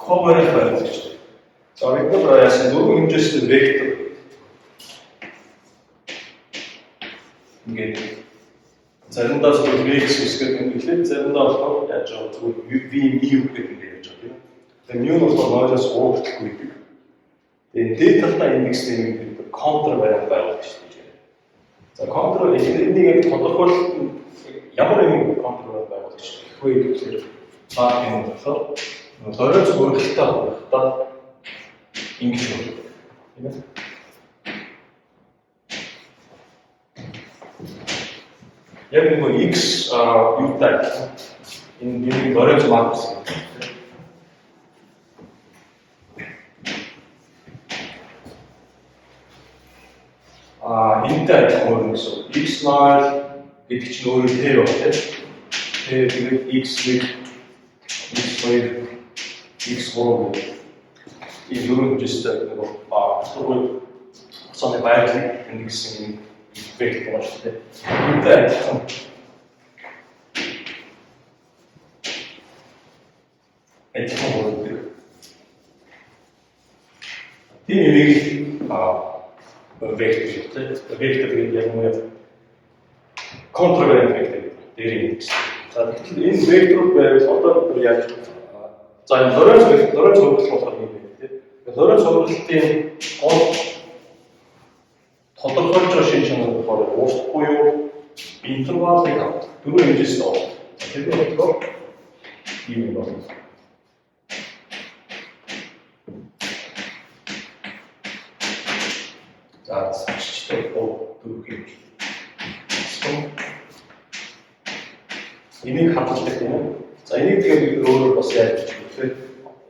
Covariant байгуулагч. За, бид нар яасан, дөрвөн хэмжээстэй вектор ингээд заримдаа зүгээр vx үсгээд тэмдэглээд, заримдаа болохоор яаж байгаа, зүгээр v mu гэдэг ингээд явж байгаа, тийм. Тэгээ mu нь болохоор 0-оос 3 хүртэл байдаг. Тэгээ дээд талдаа индекстэй нэг бид contravariant байгуулагч гэж байна. За, контр энийг яг тодорхойлох, ямар нэг contravariant байгуулагч гэх вэ гэхээр цаа юм болохоор Лоренц хувиргалтай хувиргахдаа ингэж байна. Тийм ээ. Яг нөгөө x юутай адилхан. Энэ нэг Лоренц матрис гэдэг. А энэтэй адилхан өөр гэсэн. X0 гэдэг чинь өөрөө t баг, тийм. T, тэгээд x1, x2, x3 гэдэг. Энэ дөрвөн хэмжээстэй нөгөө сургууль хугацааны байрлалыг тэмдэглэсэн юм вектор байна шүү дээ. Энэтэй адилхан хувирдаг. Тийм юмыг вектор, тийм, вектор гэдэг яг нэг contravariant вектор гэдэг дээр индекс. За, тэгэхээр энэ векторууд байвал одоо бид нар яаж, за, энэ Лоренц вектор, Лоренц хувиргал болохоор юм байна, тийм. Лоренц хувиргалтын гол тодорхойлж байгаа шинж чанар болохоор урт буюу интервалыг авдаг. Дөрвөн хэмжээстэй авдаг. За, тэр нь болохоор ийм юм байна. За, зэгчтэй 3 4 гэж. Энийг хадгалдаг, тийм үү? За, энийг тэгээд бид өөрөөр бас яаж бичих вэ?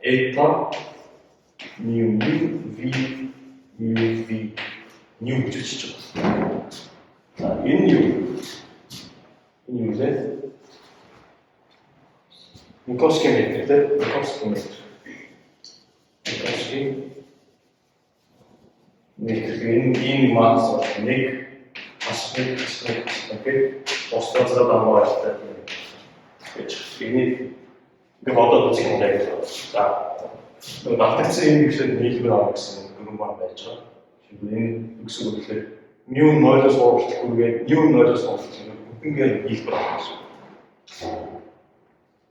Eta mu mu v mu v nu гэж бичиж байгаа. За, энэ юу? Энэ юу лээ? Minkowski метр, тийм? Minkowski метр. Minkowski метр. Энэ матрис бол 1 хас 1 хас 1 хас 1 гэх бус газраа дамуу айлтай тийм гэж. Энийг ингээ бодоод үзэх юм яг л. За, нөгөө давтагдсан индексээр нийлбэр авах гэсэн дүрэм маань байж байгаа. Жишээлбэл, энэ үгсэг үгээр mu 0-оос 3 хүртэл хүргээд, mu 0-оос 3 хүртэл бүгднгээр нийлбэр авах гэсэн.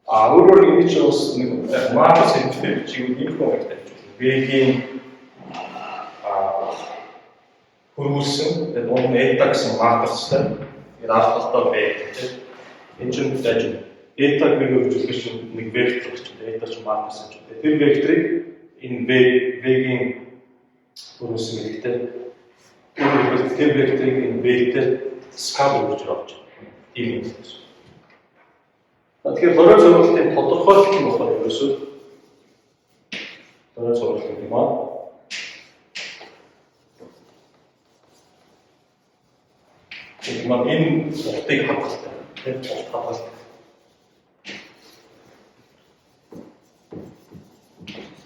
А өөрөөр ингэж бас нэг матрис хэмжээтэй бичиг ийм их тавьж байна. V-ийн хөрвүүлсэн, тэгээд дунд нь eta гэсэн матрицтай. Тэгээд ард талдаа V, тийм. Энэ чинь яаж вэ? Eta гэх хөрвүүлэх чинь нэг вектор гэж чинь eta чинь матрис юм чинь. Тэр векторыг энэ V V-ийн хөрвүүлсэн гэдэгтэй. Өөрөөр хэлбэл, тэр векторыг энэ V-тэй скалар гэж авч байна. Тийм юм байна. Тэгэхээр Лоренц хувиргалтын тодорхойлолт нь болохоор ерөөсөө Лоренц хувиргалт гэдэг маань энэ уртыг хадгалтай. Тийм, урт хадгалтай.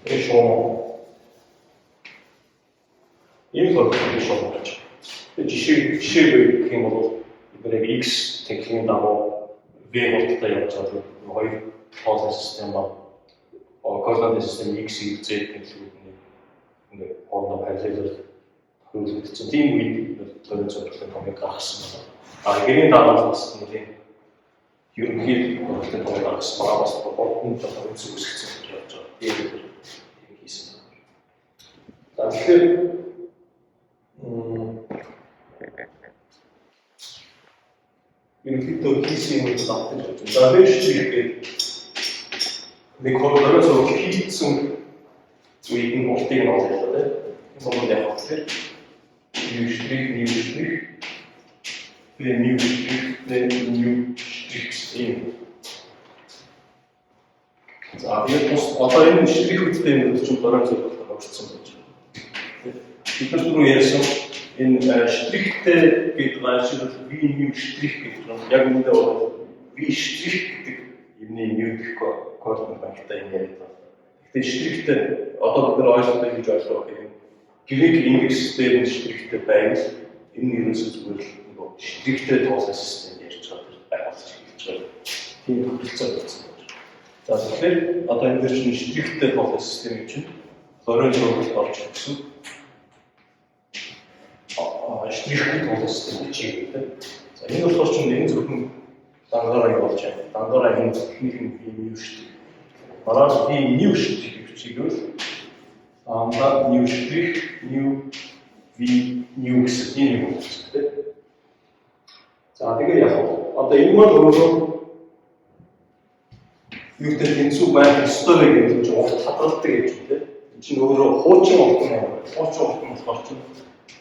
Тэр шуум. Энэ хувиргалтын шуум гэж. Тэгээ жишээ гэх юм бол бид нар яг x тэнхлэгийн дагуу V хурдтай явж байгаа хоёр тоолын систем ба координатын систем x, y, z тэнхлэгүүд нь ингээд хоорондоо параллелээр тохируулагдсан. Тийм үед бид Лоренц хувиргалын томыг гаргасан байна. А гэрийн дараа бас нэлийн ерөнхий хувиргалын томыг гаргасан байгаа, бас хурдан жоохон өнцөг үүсгэсэн гэж явж байгаа. Тийм тийм хийсэн байна. За, тэгэхээр ерөнхийдөө хийсэн юм давтаж явж байна. За, V штрих гэдэг нэг хорогоос хийсэн үед нь уртыг нь олно, тийм. Энэ бол яг тэгэхээр mu штрих, mu штрих, тэгээ mu штрих, тэгээ mu штрих гэсэн юм. За, тэгээд бус одоо энэ штрихүүдтэй юмнууд чинь Лоренц хувиргалтаар орчихсон байж байна. Бид нар түрүү ярьсан энэ штрихтэй гэдэг жишээлбэл V mu штрих гэдэг нь яг үүндээ бол V штрих гэдэг юмны mu дэх координат банктай юм яриад байна. Гэхдээ штрихтэй одоо бид нар ойлголттой гэж ойлгох юм. Грек индекс дээр нь штрихтэй байвал энэ нь ерөөсөө зүгээр л нөгөө штрихтэй тоолын систем ярьж байгаа, тэр байгуулж хэлж байгаа. Тийм тохиролцоо болсон байна. За, тэгэхээр одоо энэ дээр чинь штрихтэй тоолох системийг чинь Лоренц зургалт орж өгсөн. Штрихгүй тоолох систем гэж юм тийм. За, энэ болохоор чинь энэ зөвхөн дангаараа юу болж байна? Дангаараа энэ зөвхнийх нь V nu штрих. Дараа нь V nu штрих бичигвэл лambda nu штрих nu V nu гэсэн ийм юм болсон тийм. За, тэгээ яг одоо энэ маань өөрөө юутай тэнцүү байх ёстой вэ гэдэг чинь урт хадгалдаг гэж байна тийм. Энэ чинь өөрөө хуучин уртан юм байна. Хуучин уртан болохоор чинь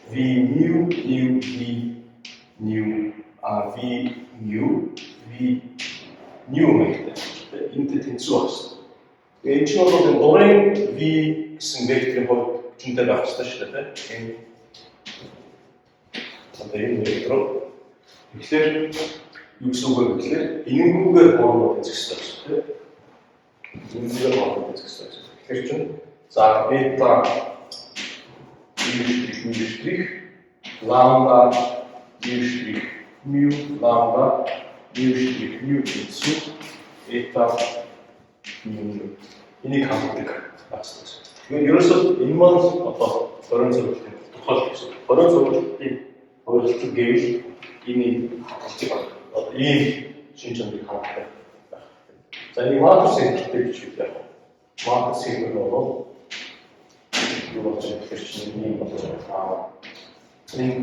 V nu nu V nu а V nu V nu маягтай тийм. Энэтэй тэнцүү байх ёстой. Тэгээ энэ чинь бол энэ дурын V гэсэн векторын хувьд хүчинтэй байх ёстой шүү дээ тийм. Энэ одоо энэ вектор. Тэгэхээр юу гэсэн үг вэ гэхээр энэнгүүгээр хоорондоо тэнцэх ёстой гэсэн тийм. Энэнгүүгээр хоорондоо тэнцэх ёстой гэсэн. Тэгэхээр чинь за бета u штрих mu штрих ламда u штрих mu ламда u штрих mu тэнцүү эта mu nu. Энийг хангдаг байх ёстой гэсэн. Тэгэхээр ерөөсөө энэ маань одоо Лоренц зургалын тодорхойлолт гэсэн. Лоренц зургалын хувирлалт гэвэл энийг хадгалж байгаа. Одоо ийм шин чанарыг хангах байх. За, энийг матриц хэлбэртэй гэж хэлэх яг. Матриц хэлбэр нь бол юу болж байгаа гэхээр чинь ийм болж байгаа. Энэ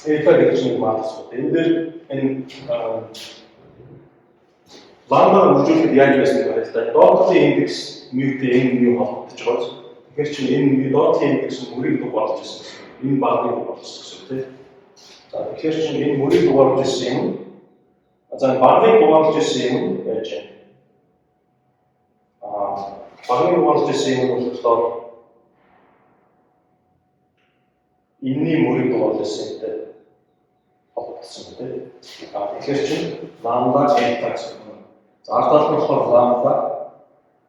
эта гэдэг чинь матриц байна. Энэ дээр энэ ламда үржүүлэхэд яаж байсан бэ л да. Доод талын индекс mu-тэй энэ mu холбогдож байгаа. Тэгэхээр чинь энэ mu доод талын индекс нь мөрийг дугаарлаж ирсэн гэсэн. Энэ багыг дугаарлаж гэсэн тийм. За, тэгэхээр чинь энэ мөрийг дугаарлаж ирсэн юм. За, багыг дугаарлаж ирсэн юм яаж вэ? Багыг дугаарлаж ирсэн юм болохоор энэний мөрийг дугаарлаж ирсэн юмтай холбогдсон тийм. Тэгэхээр чинь ламда eta гэсэн юм. За, ард талд нь болохоор ламда,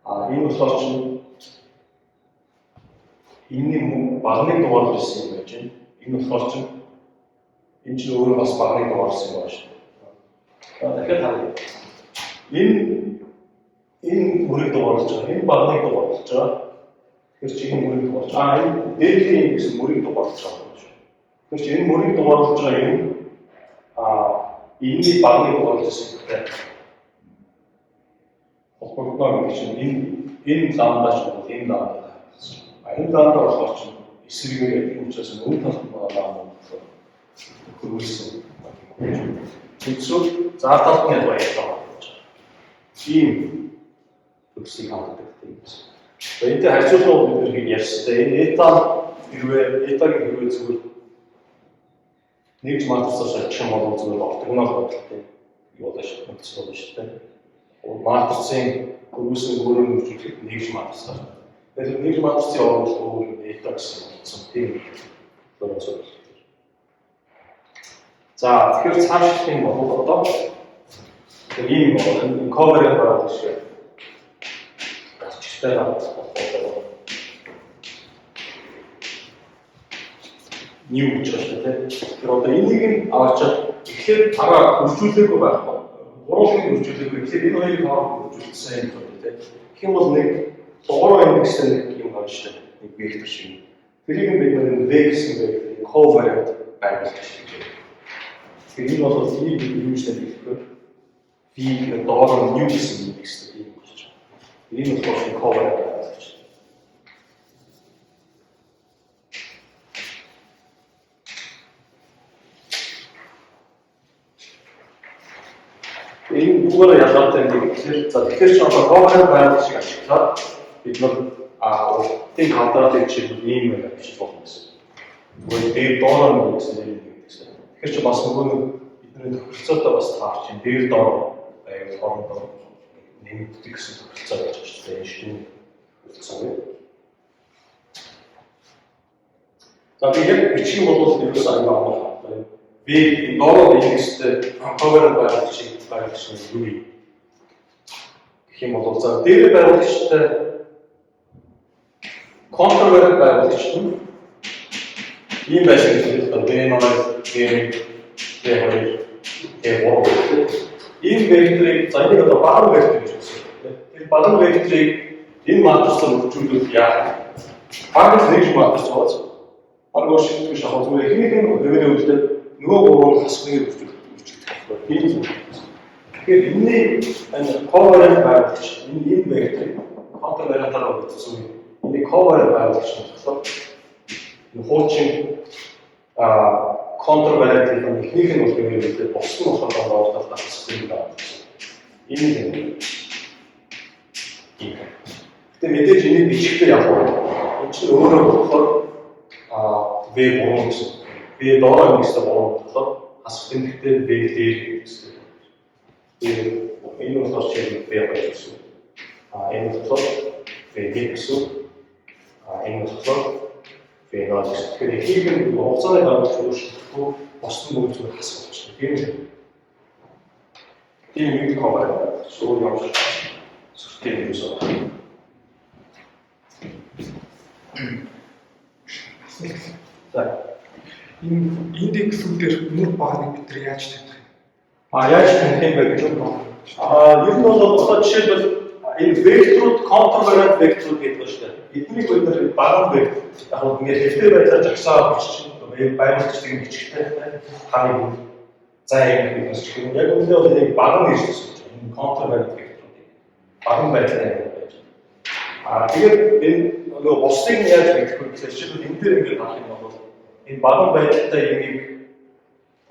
энэ болохоор чинь энэний багныг дугаарлаж ирсэн юм байж байна. Энэ болохоор чинь энэ чинь өөрөө бас багныг дугаарласан юм байна шүү дээ. За, дахиад харъя. Энэ мөрийг дугаарлаж байгаа. Энэ багныг дугаарлаж байгаа. Тэгэхээр чи энэ мөрийг дугаарлаж байгаа. Энэ дээдлийн индекс мөрийг дугаарлаж байгаа юм шүү. Тэгэхээр чи энэ мөрийг дугаарлаж байгаа юм энэний багныг дугаарлаж ирсэн юмтай холбогдно гэдэг чинь энэ ламда ч бол энэ ламда тавьсан. Энэ ламда болохоор чинь эсрэгээр тийм учраас өн талд нь байгаа ламда болохоор хөрвүүлсэн. Тэнцүү зар талд нь ялгаа байгаа гэж. Ийм төгсийг хангдаг тийм. За, энэтэй харьцуулбал бид нэр ярьсан. Энэ эта хэрвээ этагийн хэрвээ зүгээр нэгж матрицаар шалгах юм бол зүгээр ортогонал бодолтой юу болно шүү дээ. Үндэс болно шүү дээ. Матрицын хөрвүүлсэн өөрөөр нөхцөлөд нэгж матрицаар. Тэгэхээр нэгж матрицын оронд өөр эта гэсэн болсон тийм Лоренц зургалт. За, тэгэхээр цаашлах юм бол одоо ийм ковариант байгуулах шиг гарчтай болох new гэж байгаа шүү дээ. Тэгэхээр одоо энийг нь аваачаад эхлээд дараа хөржүүлээгүй байхгүй. Гурван хөржүүлээгүй. Эхлээд энэ хоёрыг хооронд хөржүүлсэн юм байна тийм. Гэх юм бол нэг дугуйн индекстэй нэг юм байна шүү дээ. Нэг вектор шиг. Тэрийг нь бид нэг V гэсэн вектор covariant байгуулж гэж байна. Тэгэхээр энэ бол энийг бид юу гэж нэрлэх вэ? V гэх доор нь new гэсэн индекстэй юм болж байна. Энэ болохоор covariant байгуулж байна. Энэ юугаар ялгаатай юм бэ гэхээр, за, тэгэхээр чи одоо covariant байгуулах шиг ашиглаад бид нар уртын квадратыг жишээлбэл ийм байгаар бичиж болно гэсэн. Зүгээр дээр доороо нэг гэсэн нэр нэг гэсэн. Тэгэхээр чи бас нөгөө нэг бидний тохиролцоотой бас таарч юм. Дээр доор байвал хоорондоо нэмэгддэг гэсэн тохиролцоо байж байгаа шүү дээ. Энэ шинэ тохиролцоо вэ. За, тэгээд бичих юм бол ерөөсөө аюул амархан. Би доороо индекстэй covariant байгуулагчийг байгуулагч нь юу юм? Гэх юм бол, за, дээр байгуулагчтай contravariant байгуулагч нь ийм байсан гэж хэлдэг. B0, B1, B2, B3. Ийм векторыг, за, энийг одоо баган вектор гэж үзсэн. Тэр багана векторыг энэ матрицаар үржүүлвэл яах вэ? Баг л нэг матриц байгаа. Баг өөрчлөгдөхгүй шахав зүгээр эхнийх нь хэвээрээ үлдээд нөгөө гурван хасхыг үржүүлэх байхгүй. Тийм зүйл. Тэгэхээр энэний энэ covariant байгуулагч энэ векторыг countervariant-аар өгөгдсөн. Энийг covariant байгуулагч нь болохоор энэ хуучин countervariant-ийн эхнийх нь бол хэвээрээ үлдээд бус нь болохоор доор талдаа хасхыг байгуулсан. Энэ юм. Гэтэ мэдээж энийг бичихээр яг уу. Энэ чинь өөрөө болохоор V3 гэсэн. V доороо индекстэй 3 болохоор хасах тэмдэгтэй V дээр индекстэй. Энэ болохоор жишээлбэл V2 гэсэн. Энэ болохоор V1 гэсэн. Энэ болохоор V0 гэсэн. Тэгэхээр эхийг нь хугацааны дагуу өөрчлөхгүй бус нь бүгд зүгээр хасах болчихно. Тийм үү? Тийм нэг cover суур явж сүртэй юм юусоо. За Энэ индексүүдээр мөр багныг бид нар яаж таних юм? Яаж таних юм бэ гэж байна. Ер нь бол одоо жишээлбэл энэ векторууд countervariant векторууд гэдэг байна шүү дээ. Эднийг бид нар баган вектор яг нь ингээд хэвтэй байдлаар жагсаа бичиж байгуулж тийм бичгтэй ханыг за юм гэж бас юм. Яг үүндээ бол энийг баган гэж хэлсэн чинь энэ countervariant векторуудыг баган байдлаар байж байна. Тэгээд энэ нөгөө бусдыг нь яаж мэдэх вэ гэхээр жишээлбэл энэ дээр ингээд харах юм бол энэ баган байдалтай юмыг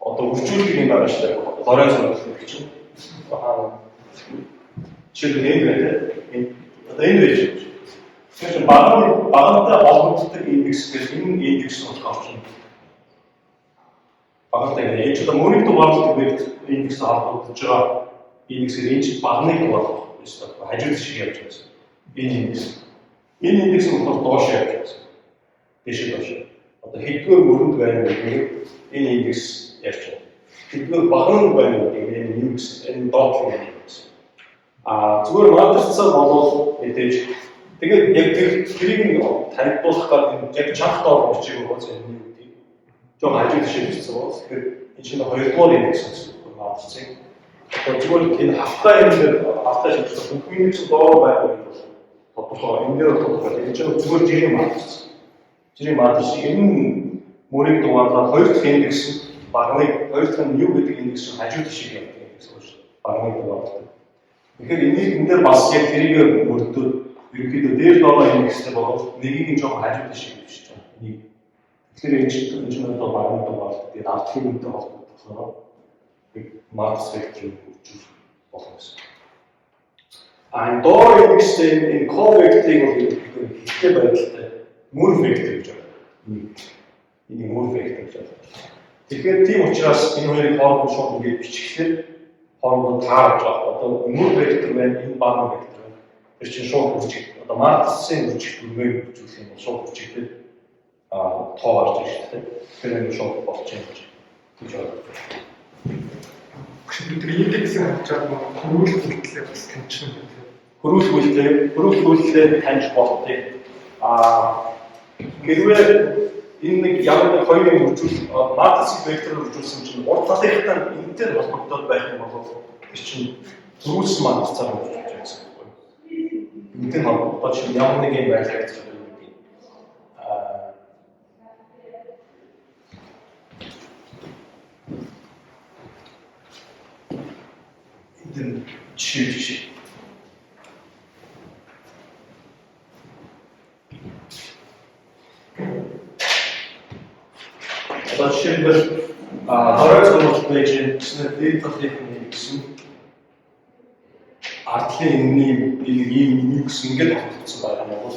одоо үржүүлдэг юм байгаа шүү дээ. Лоренц үржүүлдэг чинь. Жишээлбэл энэ байна тийм. Энэ одоо энэ байж байна. Тэгэхээр чинь багантай холбогддог индекс гэж энэ индекс нь болохоор чинь багантай гэнэ. Энэ ч одоо мөрийг дугаарлах вектор индекс холбогдож байгаа индексээр энэ чинь баганыг дугаарлах ёстой. Хажуу тийш явж байгаа гэсэн. Энэ индекс. Энэ индекс нь болохоор доош явж байгаа гэсэн. Дээшээ доош. Одоо хэддүгээр мөрөнд байна гэдгийг энэ индекс ярьж байна. Хэддүгээр баган байна гэдгийг энэ индекс, энэ доотлын индекс. Зүгээр матрицаа болвол мэдээж тэгээд яг тэрийг нь танигдуулах гэдэг яг чанга доор бичиг байгаа зүйл энэ юу гэдгийг жоохон хажуу тийшээ бичсэн байна. Тэгэхээр энэ чинь хоёрдугаар индекс гэсэн үг матрицыг. Одоо зүгээр энэ хавтаа юм дээр хавтаа шилжүүлэх бүх индекс доор байгаа гэдэг бол тодорхой. Энэ дээр тодорхой. Энэ чинь зүгээр жирийн матриц. Жирийн матриц энэ мөрийг дугаарлаад хоёр дахь индекс нь баганыг хоёр дахь нь юу гэдэг индекс нь хажуу тийшээ явдаг индекс байна шүү. Баганыг дугаарлаад. Тэгэхээр энийг энэ дээр бас яг тэрийг мөрдөөд ерөнхийдөө дээр доороо индекстэй болвол нэгийг нь жоохон хажуу тийшээ бичиж байгаа. Энийг. Тэгэхээр энэ чинь одоо баганы дугаарлалт тэгээд ардлын үнэтэй холбогдохлоор нэг матриц векторыг үржүүлэх болно гэсэн. Энэ доор индекстэй энэ ко векторыг бол ерөнхийдөө хэрэгтэй байдалтай мөр вектор гэж байна. Энийг мөр вектор гэж байна. Тэгэхээр тийм учраас энэ хоёрыг хооронд шууд ингээд бичихлээр хоорондоо таарч байгаа. Одоо мөр вектор байна, энэ баган вектор байна. Тэр чинь шууд үржих. Одоо матрицын үржих дүрмээр үржүүлэх юм бол шууд үржигдээд тоо гарч ирж шүү дээ. Тэгэхээр энэ шууд болж юм гэж ойлгож байна. Бид нар индексийг авчаад хөрвүүлэх үйлдэлээ бас таньчихна гэдэг. Хөрвүүлэх үйлдэлээ таньж болтыг. Хэрвээ энэ нэг ямар нэг хоёр юм үржүүл матрицын вектороор үржүүлсэн чинь урд талынхтай энэтэй холбогдоод байх юм бол тэр чинь хөрвүүлсэн матрицаар үржүүлж байгаа гэсэн үг байна. Энэтэй холбогдоод чинь ямар нэг юм байдлаар гэж байна гэдэг. Энэ жишээ. Одоо жишээлбэл Лоренц хөрвүүлэлт байж гэсэн дээд талын индекс нь ардлын энэний нэг ийм индекс ингээд холбогдсон байгаа юм бол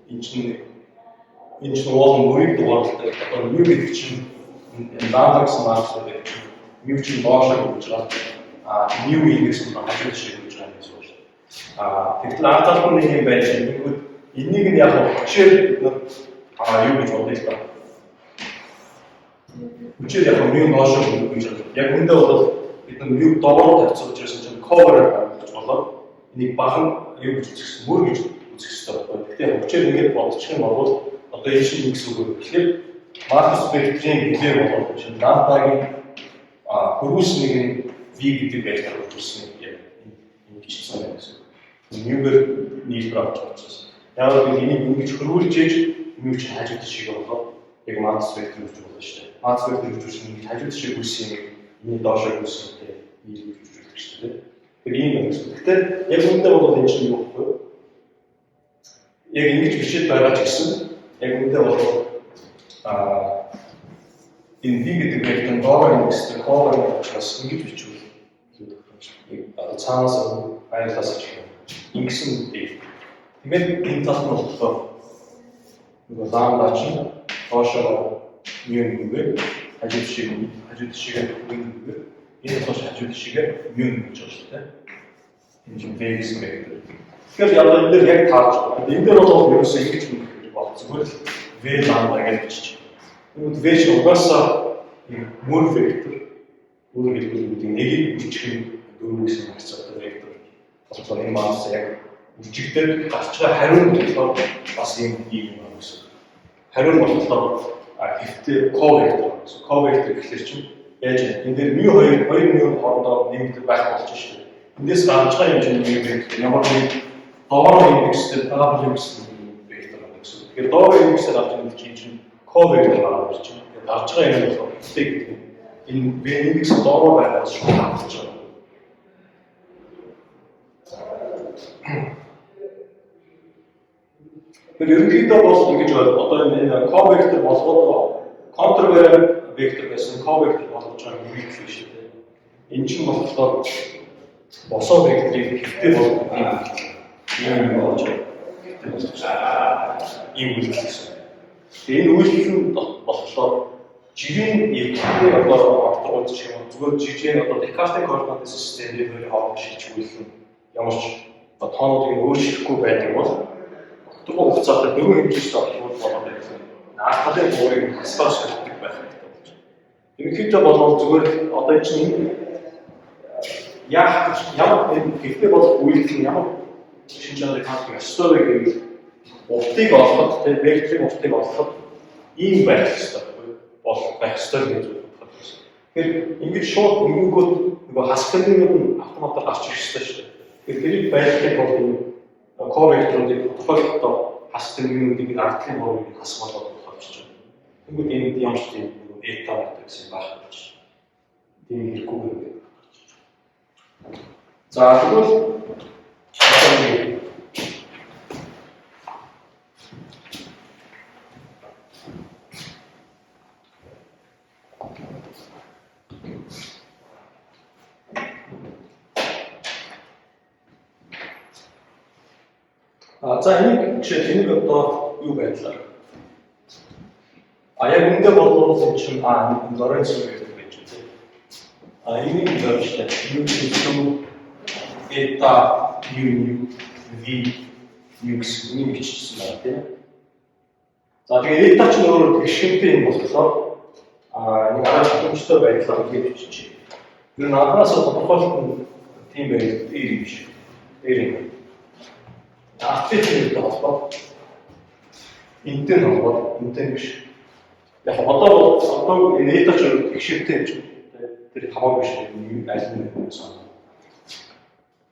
энэ чинь уул мөрийг дугаарлалтай. Одоо мю гэдэг чинь энэ ламда гэсэн матриц гэдэг чинь мю чинь доошоо гүрж байгаа. Мю индекс нь хажуу тийшээ гүрж байгаа юм гэсэн үг шүү. Тэгэхээр ард талд нэг юм байж нэгүүд энийг нь яг хүчээр бид нар юу гэж бодъё л доо. Хүчээр яг мю доошоо гүрж байгаа. Яг үүндээ бол бид нар мю доогоор тавьчихсан учраас чинь cover байгуулж болоод энийг баган юу гэж үзэх мөр гэж үзэх хэрэгтэй байхгүй. Тэгэхээр хүчээр ингээд бодчих юм бол одоо энэ чинь гэсэн үг вэ гэхээр матриц векторын гэлээ болоод чинь ламдагийн хөрвүүлсэн нэг нь V гэдэг байдлаар үржүүлсэн яг энэ бичсэн байна гэсэн. Мюгээр нийлбэр авч байгаа учраас. Яг л энийг ингэж хөрвүүлж ээж мю чинь хажуу тишийг болоод яг матрис вектор гэж болно шүү дээ. Матрис вектор гэж чинь ингэж хажуу тишийг үүссэн юм энэ доошоо үүссэн тийм нийлбэр гэж шүү дээ. Тэр ийм байна гэсэн. Гэхдээ яг үүнтэй бол энэ чинь юу вэ? Яг ингэж бичээд байгаа ч гэсэн яг үүнтэй бол энэ v гэдэг вектор нь доогоор индекстэй коогоор учраас ингэж бичвэл илүү тохиромжтой. Одоо цаанаас байрлалаас ч юм. Ингэсэн дээ. Тэгээд энэ талд нь болохоор нөгөө ламда чинь доошоо мю нүгэ хажуу тишийг хажуу тишийгээ нүгэ энэ болохоор хажуу тишийгээ мю гэж байгаа шүү дээ. Энэ чинь v гэсэн вектор. Тэгэхээр яг энэ дээр яг таарч байна. Энэ дээр бол ерөөсөө ингэж нүгэх бол зүгээр л v ламда гэж бичиж. Тэгвэл v чинь угаасаа мөр вектор. Өөрөөр хэлбэл бүгдийг нэгийг үржих нь 4 гэсэн харьцаатай вектор. болохоор энэ матрис яг үржигдээд гарч байгаа хариу нь болохоор бас ийм ийм юм байна гэсэн. Хариу нь болохоор хэвтэй ковектор гэсэн. Ковектор гэхлээр чинь яаж вэ? Энэ дээр μ2 2 μ хоорондоо нэмэгдэх байх болж шүү дээ. Эндээс гарч байгаа юм чинь μ вектор ямар нэг доор индекстэй W гэсэн вектор байна гэсэн. Тэгэхээр доор индексээр авч ирэх чинь чинь ковектор гараад ирж байна. Тэгэхээр гарч байгаа юм болохоор хэвтэй гэдэг нь энэ V индекс доороо байгаас шууд авч байгаа. Тэр ерөнхийдөө бол ингэж одоо энэ ковектор болгоод контрвариант вектор байсан ковектор болгож байгаа юм үйлдэл шүү дээ. Энэ чинь болохоор босоо векторыг хэвтэй болгох юм үйлдэл. Ийм юм болж байгаа. Хэвтэй болгож байгаа. Ийм үйлдэл гэсэн. Тэгээ энэ үйлдэл нь болохоор жирийн эргэлтний одоо окторгууд ч юм уу зүгээр жижиг одоо Декартын координатын системээр хоёрын хооронд шилжүүлэх нь ямар ч одоо тоонуудыг нь өөрчлөхгүй байдаг бол окторгоо хугацаатай дөрвөн хэмжээтэй окторгууд болоод байсан. Ард талын гурыг хасгаар солидог байх хэрэгтэй болж байна. Ерөнхийдөө бол зүгээр одоо чинь яах гэж ямар энэ гэхдээ бол үйлдэл нь ямар шин чанарыг хангах ёстой вэ гэвэл уртыг олоход тэ векторын уртыг олоход ийм байх ёстой бол байх ёстой гэж бодох байна. Тэгэхээр ингэж шууд ингэнгүүт нөгөө хасах тэмдэгнүүд нь автоматар гарч ирэх ёстой шүү дээ. Тэгэхээр тэрийг байлгахын тулд энэ ковекторуудыг тодорхойлохдоо хасах тэмдэгнүүдийг энэ ард талын гурвыг хасах болгоод тодорхойлж байна. Тэнгүүд энд ямар ч тийм нөгөө бета мета гэсэн байх гэж. Тийм хэрэггүй юм. За тэгвэл одоо нэг за энийг жишээ энийг одоо юу байдлаар яг үндэ болвол энэ чинь Лоренц вектор гэж байна. Энийг ингэж байна. U илүү eta u nu v u гэсэн энийг бичсэн байна тийм. За тэгээ eta чинь өөрөөр тэгшинтэй юм болохоор нэг арга боломжтой байдлаар ингэж бичиж. Ер нь анханаас тодорхойлолт нь тийм байл дээр юм шиг. Дээр юм. Артын нэртэй холбоо. Энтэй нь холбоо, энтэй биш. Яг одоо бол одоо энэ эта ч тэгшинтэй юм чинь. Тэр хамаагүй биш аль нь байсан.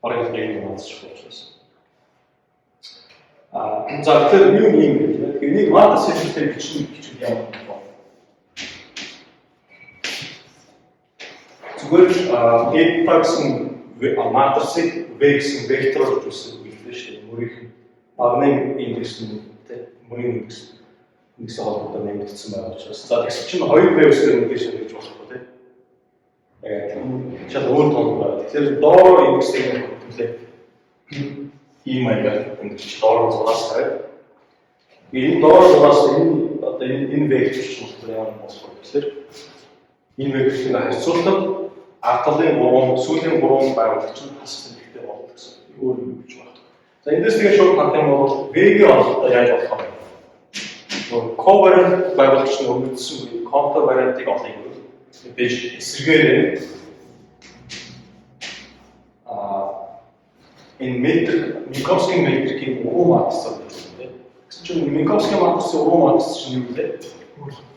Бараг л яг юм онцчих учраас. За тэгэхээр юу юм бэ? Тэгэхээр энийг матрис хэлбэрээр бичнэ гэж ямар юм бэ? Зүгээр эта гэсэн матрисыг v гэсэн вектороор үзүүлсэн үйлдэл шүү дээ. Мөрийнх нь багны индекс нь тийм мөрийн индекс индексийн холбоотой нэмэгдсэн байгаа учраас. За тэгсэн чинь 2 v-ээр мэдээж гэж болохгүй тийм. Яг шал өөр тон байна. Тэгэхээр доор индексийг хөтөлөө ийм маягаар ингэж доор зураас тавиад энэ доор зураас энэ одоо энэ вектор чинь болохоор ямар болох вэ гэхээр энэ векторыг харьцуулахад ард талын 3, сүүлийн 3 байгууллага чинь хас тэмдэгтэй болно гэсэн. Өөр юм гэж байна. За эндээс тэгээ шууд харах юм бол V-г олохдоо яаж болох вэ? Нөгөө covariant байгуулагч нь өгөгдсөн үе contravariant-ыг олъё гэвэл мэдээж эсрэгээрээ энэ метрик Минковскийн метрикийн уруу матрицаар байна тийм. Тэгсэн чинь Минковскийн матрицын уруу матриц чинь юу вэ?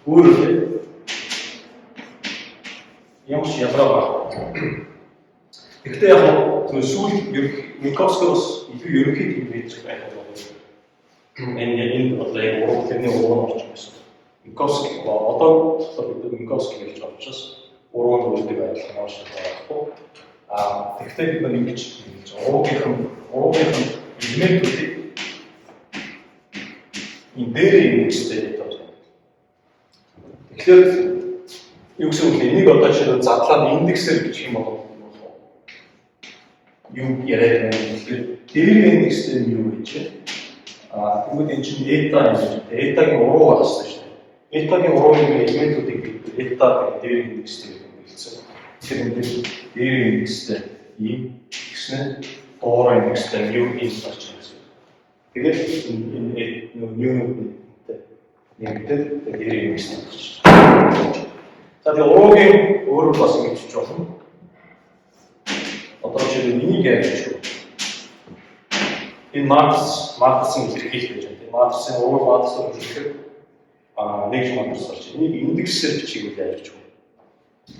Өөр үү? Ямар ч ялгаа байхгүй. Гэхдээ яг нь сүүл Минковскоос илүү ерөнхий тийм байж байх болов. Энэ одоо яг уруу тэрний уруу нь орж байсан. Минковски одоо болохоор бид Минковски гэж байгаа учраас уруу нь үрдэг адилхан маш байхгүй. Аа тэгэхдээ бид нар ингэж уруугийнхан элементүүдийг энэ дээр индекстэй гэдэг байна. Тэгэхээр юу гэсэн үг вэ? Энийг одоо жишээлбэл задлаад индексээр бичих юм бол юу яриад байна вэ гэхээр дээр индекстэй нь юу гэж вэ? Аа тэгвэл энэ чинь eta юм байна. Этагийн уруу байх хэрэгтэй шүү дээ. Этагийн уруугийн элементүүдийг бид eta гэдэг дээр индекстэй гэдэг нь хэлсэн. Тэгэхээр энэ дээр индекстэй ийм гэснээр доор индекстэй юу ийм гарч ирнэ гэсэн. Тэгээд энэ нүүнүүд нь нэмэгдээд дээр индекстэй гарч ирнэ. За тэгээ уруугийн өөрөөр бас ингэж хийж болно. Одоо жишээлбэл энийг яаж хийх вэ? Энэ матрицын илэрхийлэл гэж байна. Энэ матрицын уруу матрицаар илэрхийлэхэд нэг матриц гарч ирнэ. Энийг индексээр бичиж яаж бичих вэ?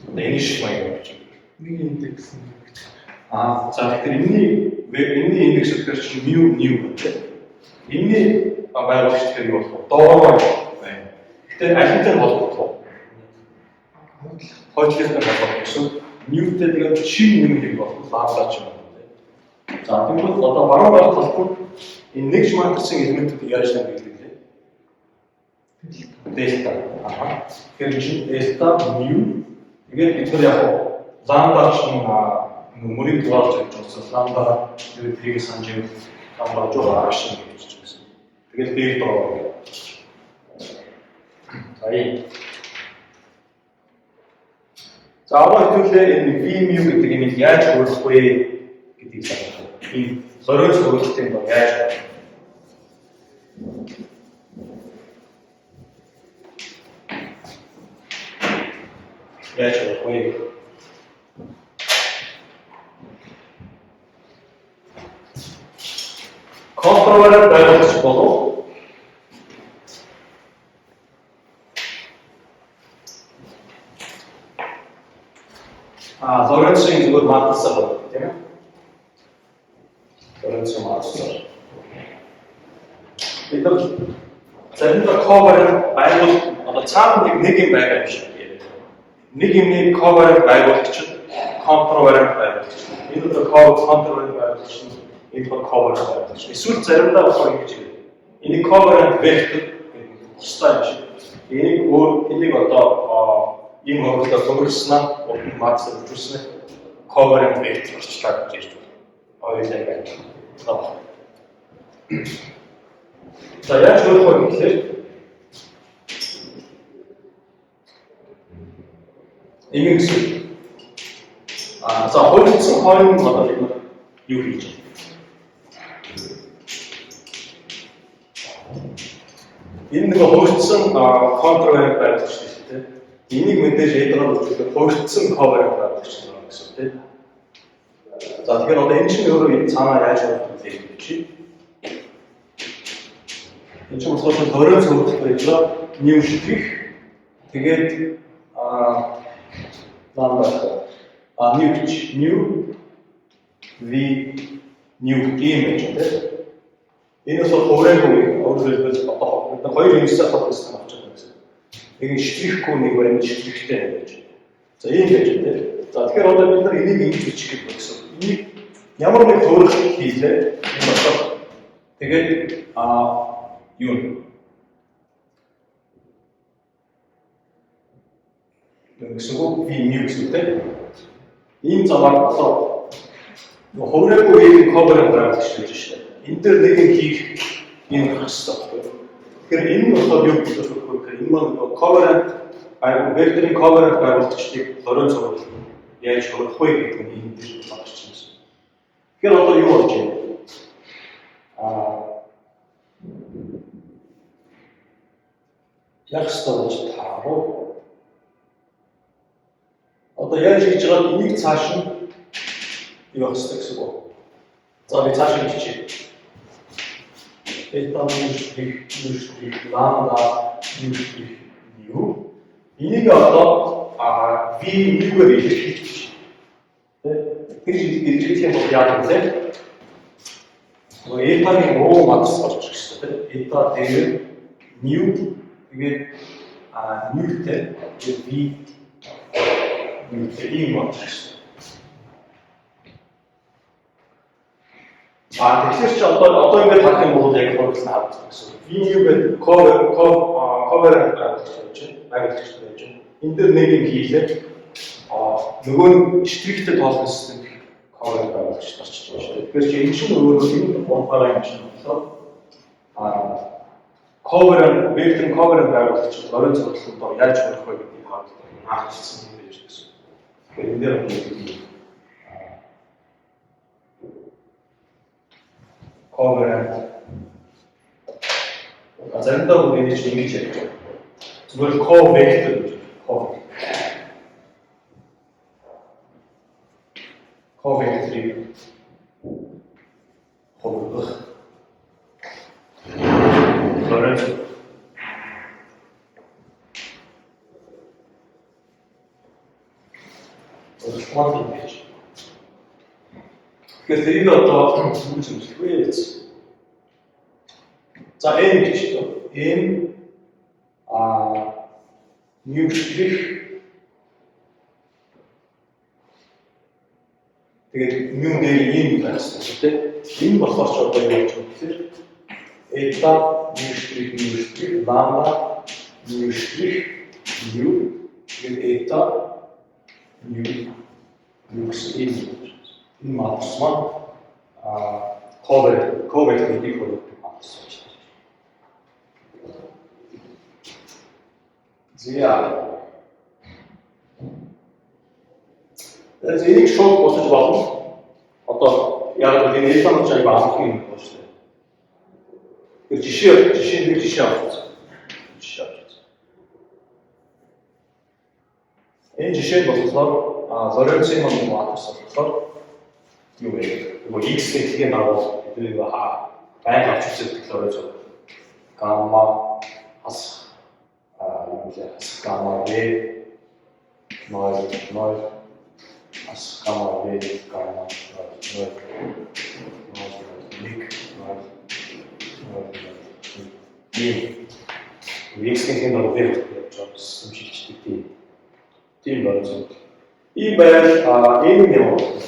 Одоо энэ шиг маягаар бичих. Нэг индекс нь гэж. За тэгэхээр энэний индекс гэхээр чинь mu new гэх. Энэний байгуулагч тэгэхээр юу болох вэ? Доор байна. Гэхдээ алинтай холбогдох уу? Хойдлынхтай холбогдох гэсэн. Ньютэй тэгээд шинэ юм хэрэг болох ламда ч юм уу. За тэгвэл одоо баруун гар талд нь энэ нэгж матрицын элементүүдийг яаж тэмдэглэх вэ? Дельта. Тэгэхээр чинь дельта mu тэгээд бид нар яг ламда чинь мөрийг дугаалж авч болсон ламда тэгээд тэрийг санаж ивэл ламда жоохон агш юм гэж хэлсэн. Тэгээд дээр доор гэх. За ийм. За одоо хэдүүлээ энэ V mu гэдэг юмыг яаж хөрөх вэ гэдгийг санах. Энэ Лоренц хөрөлтийн дор яаж хөрөх вэ? Яаж хөрөх вэ? Контрвариант байгуулагч болов. Лоренцийн зүгээр матрицаар байна, тийм ээ? Лоренцийн матрицаар. Бид нар заримдаа ковариант байгуул одоо цаана нэг юм байгаа юм шиг яриад. Нэг юмны ковариант байгуулагч нь контрвариант байгуулагч. Энэ одоо контрвариант байгуулагч нь энэ бол ковариант байгуулагч. Эсвэл заримдаа болохоор ингэж яриад. Энийг ковариант вектор гэдэг тусдаа юм шиг. Энийг өөр энийг одоо ийм хөрвөлтөөр төгрөснө, урд нь матрицаар хөгжүүлсэн ковариант вектор орчлаа гэж ярьж байна. Хоёулаа яг адилхан. За яаж хөрөх вэ гэхээр ийм гэсэн. За хувирсан хоёр одоо бид нар юу хийж байна? Энэ нэг хувирсан контрвариант байгуулагч шүү дээ. Энийг мэдээж эдгээр үзэхэд хувирсан ковариант байгуулагч гэсэн үг тийм. За тэгэхээр одоо энэ чинь өөрөө цаанаа яаж хөрөх вэ гэж чи. Энэ чинь болохоор Лоренц хөрөлт байж байгаа new штрих. Тэгээд ламда new гэж new v new ийм байж байна тийм. Энэ болохоор хувираагүй өөрөөр хэлбэл одоо бид нар хоёр юмсаа холбоосон авч байгаа гэсэн. Нэг нь штрихгүй нэг байна, штрихтэй байж байна. За ийм байж байна тийм. За тэгэхээр одоо бид нар энийг ингэж бичих гэдэг гэсэн. Энийг ямар нэг хувиралт хийлээ. Энэ болохоор тэгээд юу гэсэн үг V mu гэсэн үг тийм. Ийм замаар болохоор хувираагүй ийм ковариант байгуулагч гэж байна шүү дээ. Энэ дээр нэг юм хийх юм гарах хэрэгтэй байхгүй. Тэгэхээр энэ нь болохоор юу гэж өгөх вэ гэхээр энэ маань нөгөө ковариант векторын ковариант байгуулагчдыг Лоренц хөрвөл яаж хөрөх вэ гэдэг нь энэ дээр гарч ирсэн. Тэгэхээр одоо юу болж байна? Яг ёстой болж тааруу. Одоо яаж хийж байгааг энийг цааш нь юу явах ёстой гэсэн үг. За би цааш нь хийчихье. Бета mu штрих, mu штрих, ламда mu штрих, nu. Энийг одоо V mu-гээр илэрхийлж байна. Тэ? Тэгж илэрхийлэх юм бол яадаг вэ? Нөгөө eta-гийн уруу матрис болж ирэх шүү дээ. Eta дээр nu тэгээд nu-тэй тэгээд v nu-тэй ийм болж ирэх шүү. Тэгэхээр чи одоо ингээд харах юм бол яг хурдлаа харагдах гэсэн. V nu гэдэг cover байгуулагч байж байна. Байгуулагч байж байна. Энэ дээр нэг юм хийлээ. Нөгөө нь штрихтэй тоолох систем cover байгуулагч орчиж байгаа шүү дээ. Тэгэхээр чи энэ чинь өөрөө энэ байгаа юм чинь болохоор cover вектор cover байгуулагч Лоренц хурлын дор яаж хөрөх вэ гэдгийг харагдах наахчсан юм байж гэсэн. Тэгэхээр энэ дээр одоо covariant заримдаа бүр энийг чинь ингэж ярьж байгаа. Зүгээр covector гэж. Covector-ыг хувиргах Лоренц уралдмал юм байж. Тэгэхээр тэрийг одоо юу зэмлэх вэ? За m гэж байна. M nu штрих тэгээд nu дээр ийм байх хэрэгтэй тийм. Энэ болохоор ч одоо юу болж байгаа гэхээр eta nu штрих lambda nu штрих nu тэгээд eta nu nu гэсэн ийм энэ матрис маань cover гэдгийг хөрвүүлдэг матрис байж байна. За. Тэгээд энийг шууд босож болно. Одоо яг л энэ элемент ч аягүй амархан юм байна шүү дээ. Тэр жишээ нэг жишээ авах. Жишээ авах. Энэ жишээ нь болохоор Лоренцийн матрис болохоор юу вэ? Нөгөө x-ийн дэлхийн дагуу бидний нөгөө байнга авч үздэг Лоренц гамма хас юу лээ хас гамма v 0 0 хас гамма v гамма 0 0 0 1 0 0 1 x-ийн дэлхийн дагуу v явж байгаа систем шилждэг тийм Лоренц. Ийм байвал энэ нь ямар вэ?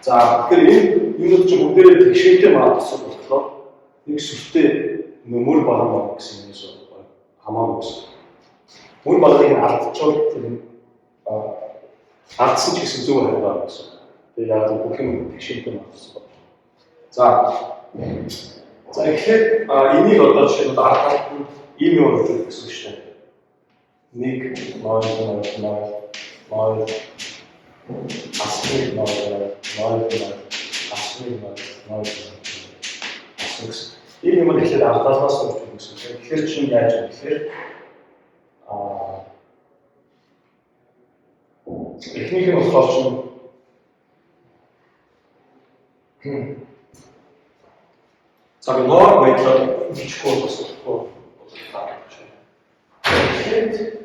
За тэгэхээр энэ юмнууд чинь бүгдээрээ тэгшээтэй матрис болохоор нэг сүртэй нөмөр баган баг гэсэн юмс хамаагүй гэсэн. Мөр багыг нь алдчихвал тэр нь алдсан ч гэсэн зөв хариу гарна гэсэн. Тэгээ яг бүх юм тэгшээтэй матрис байна. За эхлээд энийг одоо жишээлбэл ард талд нь ийм юм болж гэсэн шүү дээ. 1 0 0 0 0 асны 0 0 0 асны 0 0 0 гэсэн. Энэ юм эхлээд ард талаас нь өгч гэсэн. Тэгэхээр чинь яаж вэ гэхээр эхнийх нь болохоор чинь за би нор байдлаар бичихгүй бас болохгүй Тэгэхээр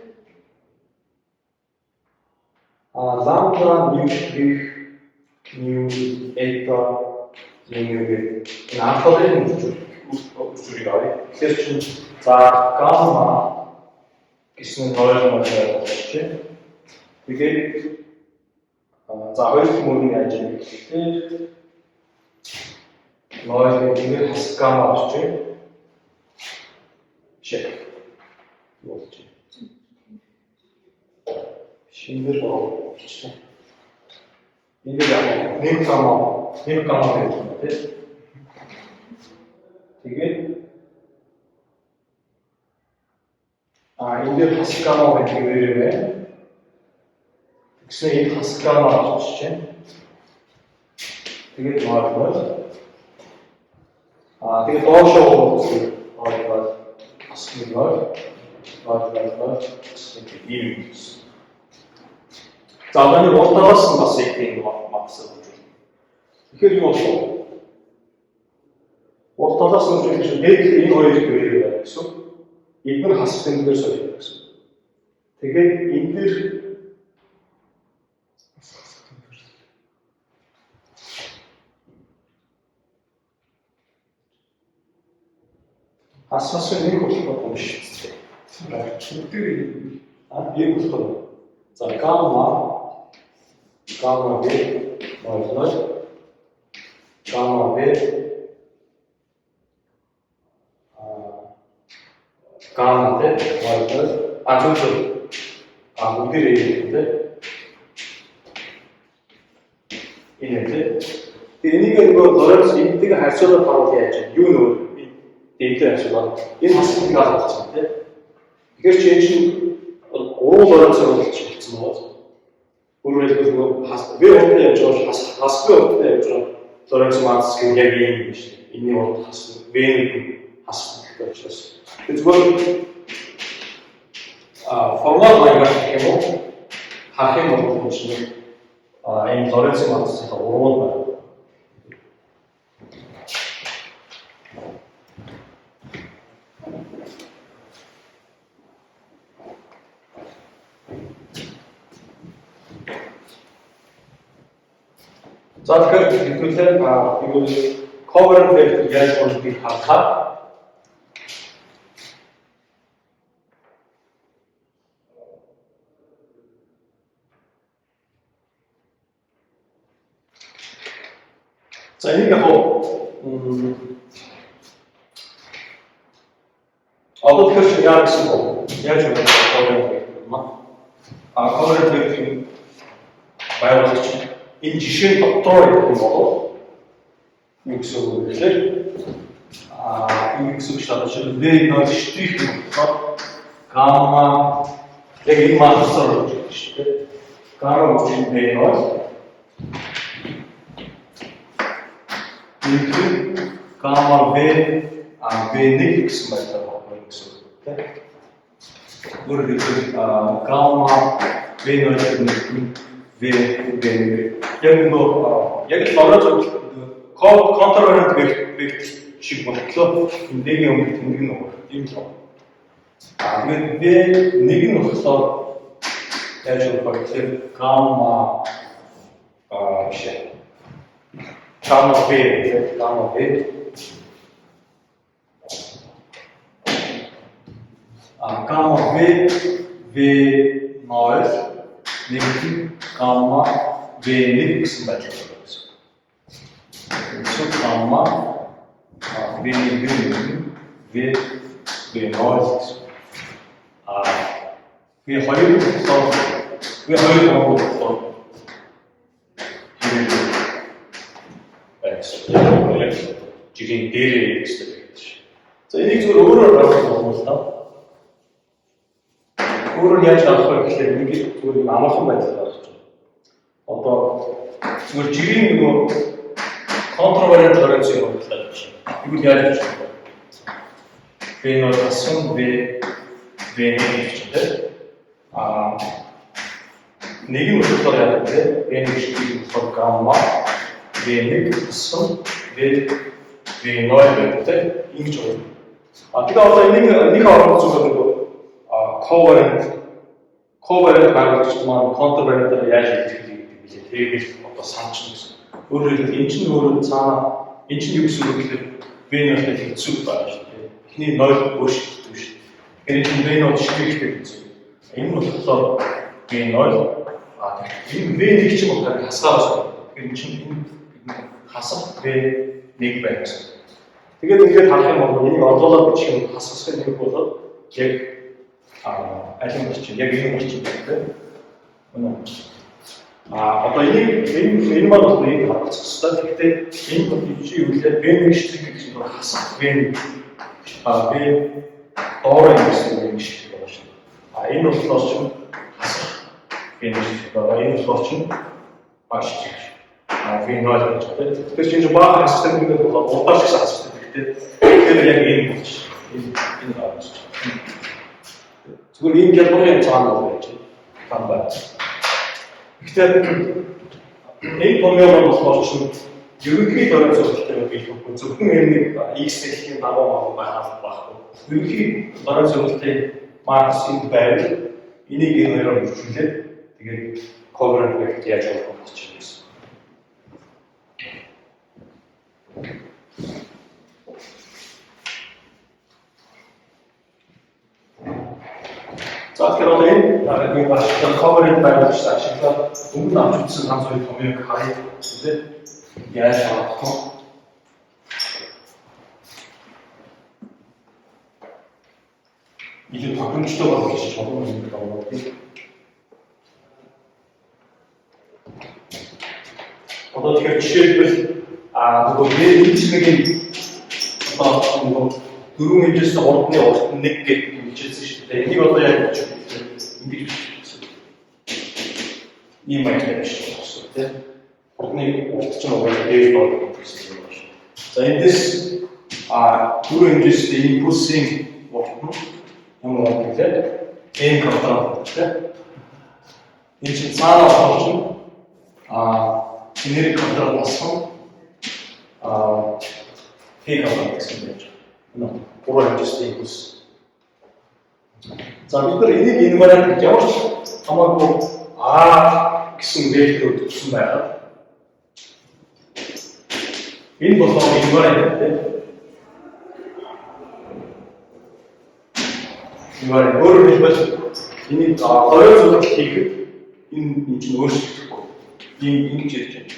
ламбда nu штрих nu eta nu гэх энэ алфабетын үгчүүрийг авъя. Тэгэхээр чинь за гамма гэсэн нь 0 0 болж байна. Тэгээд за хоёр дахь мөр нь яаж юм бэ гэхээр 0 гэх хас гамма болж байна. Шээ. Болж байна. Шинээр болчихсон. Энд яг 1 гамма 1 гамма гэж байна тийм. Тэгээд энэ дээр хас гамма гэдэг нэр байна. Тэгсэн энэ хас гамма болчихж байна. Тэгээд 0 0. Тэгээд доошоо үзье. 0 0 хас 1 0 0 0 0 гэсэн ийм юм. За одоо энэ урд талаас нь бас яг тийм матрис болж байна. Тэгэхээр юу болох вэ? Урд талаас нь үзэх чинь дээд энэ хоёр хэвээр байна гэсэн. Эдгээр хас тэмдгээр сольно гэсэн. Тэгээд энэ дэр Хас нэг болох юм шүү дээ. Бүгдээрээ нэг болох. За гамма гамма V 0 0 гамма V гамма тэ 0 0 зөв бүгдээрээ юм тэ. Энэ тэ. Тэгээ энийг нөгөө Лоренц энэтэйг харьцуулаад харуул яаж вэ? Юу нөгөө энэтэй харьцуулаад энэ хасалтыг алгуулсан тэ. Тэгэхээр чи энэ чинь уруу Лоренцоор болчихсон байгаа. Өөрөөр хэлбэл нөгөө хас V урттай явж байгаа хас хас V урттай явж байгаа Лоренц матриц гэх яг ийм юм шүү дээ. Энийн урд хас V-ний хас гэдэг учраас. Тэгээ зүгээр формал маягаар гэх юм уу? Харах юм бол энэ чинь энэ Лоренц матрицын уруу нь байна. За тэгэхээр хэдүүлээ юу covariant vector яаж болдгийг харлаа. За энийг яг одоо тэгэхээр чи яа гэсэн бэ? Яаж вэ? Covariant vector маань covariant vector-ийн байгуулагч энэ жишээ дотор юм бол юу гэсэн үг вэ гэхээр юу гэсэн үг шалгаж V0 штрих юм болохоор гамма яг энэ матрицаар орж ирж шүү дээ. Гамма үгүй V0 энэ гамма V V1 гэсэн байдлаар байна гэсэн үг тийм. Өөрөөр хэлбэл гамма V0 гэдэг V V1 яг нөгөө яг л Лоренц контрвариант вектор шиг болтлоо энэ V-ийн өмнөх тэмдэг нь ийм л. Тэгээд V1 нь болохоор яаж вэ гэхээр гамма биш ээ. Гамма V гамма V гамма V V0 нэгэн гамма V1 гэсэн байдлаар байна гэсэн. Эсвэл гамма V1 V V0 гэсэн. V2 болохоор V2 болохоор хэрэг байсан. Яг жигийн дээрээ гэсэн байдаг шээ. За энийг зүгээр өөрөөр гаргах болно л доо. Өөрөөр яаж гаргах вэ гэхээр энийг зүгээр нэг амархан байдлаар гаргах чинь. Одоо зүгээр жигийн нөгөө контрвариант Лоренцийн хурлаа гэж. Тэгвэл яаж хийж вэ? V0 хассан V V1 гэж чинь тийм. Нэг нь болохоор яадаг вэ? V1 штрих болохоор гамма V1 хассан V V0 байдаг тийм. Ингэж байна. Тэгээ одоо энийг нэг орон зүгээр нөгөө covariant байгуулагч маань контрвариантаар яаж илэрхийлэх гэдэг билээ. тэрийг л одоо саначихна гэсэн. Өөрөөр хэлбэл энэ чинь өөрөө цаана энэ чинь юу гэсэн үг вэ гэхээр V0-тэй хэцүү байгаа шүү дээ. Эхний 0 өөрчлөгдөв шүү. Тэгэхээр энэ V0 ширхэгтэй хэцүү. Энэ нь болохоор V0 энэ V1 чинь болохоор хасгаа байна. Тэгэхээр энэ чинь энэ хасах V1 байна гэсэн. Тэгээд ингээд харах юм бол энийг орлуулад бичих юм хасах нэг болоод яг аль нь болчих яг энэ болчих тийм. Үнэ. Одоо энийг энэ маань бол энд харагдах хэрэгтэй. Гэхдээ энэ бол чи юу лээ V1 штрих гэдэг чинь хасах V1 V доор гэсэн V1 штрих байгаа шүү. Энэ болохоор чинь хасах V1 штрих байгаа. Энэ болохоор чинь баг штрих. V0 гэж байна. Тэгэхээр чинь бага хасах гэдэг нь бол урдаар шиг хасах. Гэхдээ тэгэхээр яг энэ болчих. Энэ гарч. Зүгээр ийм гялбарын юм цаана бол байж байна. Байна. Гэхдээ энэ полином болохоор чинь ерөнхий Лоренц зургалтай байх билүүгүй. Зөвхөн энэ нэг x дэлхийн дагуу магуу байх байхгүй. Ерөнхий Лоренц зургалтай матрицын байвал энийг энэ хоёроор хөрвүүлээд тэгээд covariant vector яаж болох вэ гэж байна. За, тэгэхээр одоо энэ юм ашиглаад, covariant байгуулагч ашиглаад өмнө авч үзсэн ганц хоёр томьёог харъя, тийм ээ. Яаж харагдах вэ? Илүү тохиромжтой болох гэж чулуун юм байна. Одоо тэгэхээр жишээлбэл нөгөө нийтлэгийн одоо нөгөө дөрвөн хэмжээсэн хурдны урт нь 1 гэдэг юм хичээлсэн шүү дээ. Энийг одоо яг гэж ингэж бичсэн. Ийм маягтай биш болсон, тийм. Хурдны урт чинь угаасаа дээш доор гэсэн юм байна шүү. За, эндээс дөрвөн хэмжээстэй импульсийн урт нь ямар байна гэхээр m квадрат, тийм. Энэ чинь цаана болохоор чинь энерги квадрат болсон p квадрат гэсэн байж байна. Энэ гурван хэмжээстэй импульс. За, бид нар энийг инвариант гэж ямар ч хамаагүй а гэсэн вектор өгсөн байхад энэ болохоор инвариант, тийм. Инвариант, өөрөөр хэлбэл, энийг 20 зураг хийхэд энэ чинь өөрчлөгдөхгүй. Ийм ингэж ярьж байна.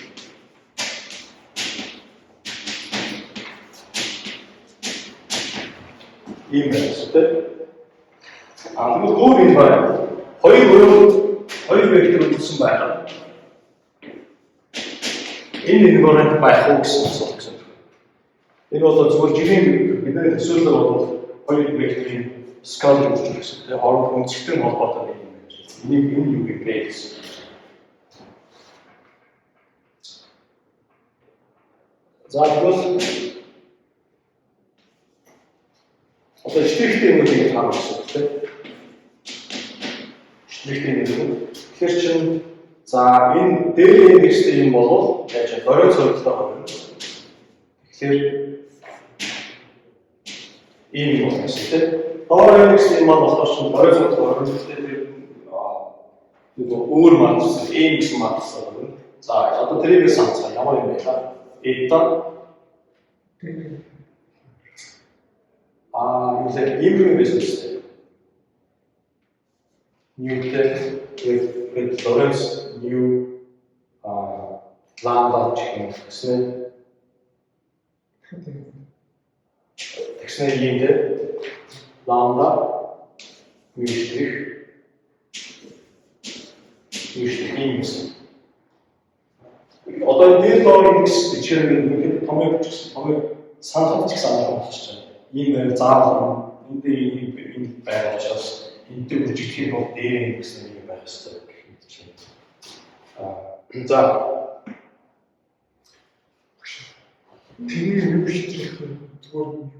Ийм байх хэрэгтэй. Тэгвэл өөр энэ байна. Хоёр өөр хоёр вектор үзсэн байхад энэ инвариант байх уу гэсэн асуулт гэсэн. Энэ бол зүгээр жирийн бидний төсөөлөл бол хоёр векторын скалар үүсгэх гэсэн. Тэгээ хооронд өнцгтэй холбоотой нэг юм байна. Энийг энэ юу гэх вэ гэсэн. За, тэгвэл одоо штрихтэй юмнуудыг харах гэсэн үг, тийм. Штрихтэй юм. Тэгэхээр чин за энэ дээр индекстэй юм бол яаж вэ? Лоренц хувилтаа хувирна. Тэгэхээр ийм юм болно гэсэн, тийм. Доор индекстэй юм бол болохоор чин Лоренц хувилтаа хувирна. Тэгэхээр тэр нөгөө өөр матриц, ийм гэсэн матриц хувирна. За, одоо тэрийг санацгаа, ямар юм бэ? Эта юу лээ, ийм юм байсан шүү дээ. Ньютон тэгээд Лоренц нью ламда гэх юм гэснээр тэгснээр ийм дээ ламда нью штрих нью штрих ийм гэсэн. Одоо энэ дээр доор индекс бичгээр ингээд томьёо бичсэн, томьёо санахад ч гэсэн амархан болчихж байгаа. Ийм байр заавал энэ дээр ийм энэ байгаа учраас энэтэй бүжигдэхийг бол дээр индекс нэг байх ёстой гэх мэт чинь. За. Тэрийг юу штрих зүгээр юм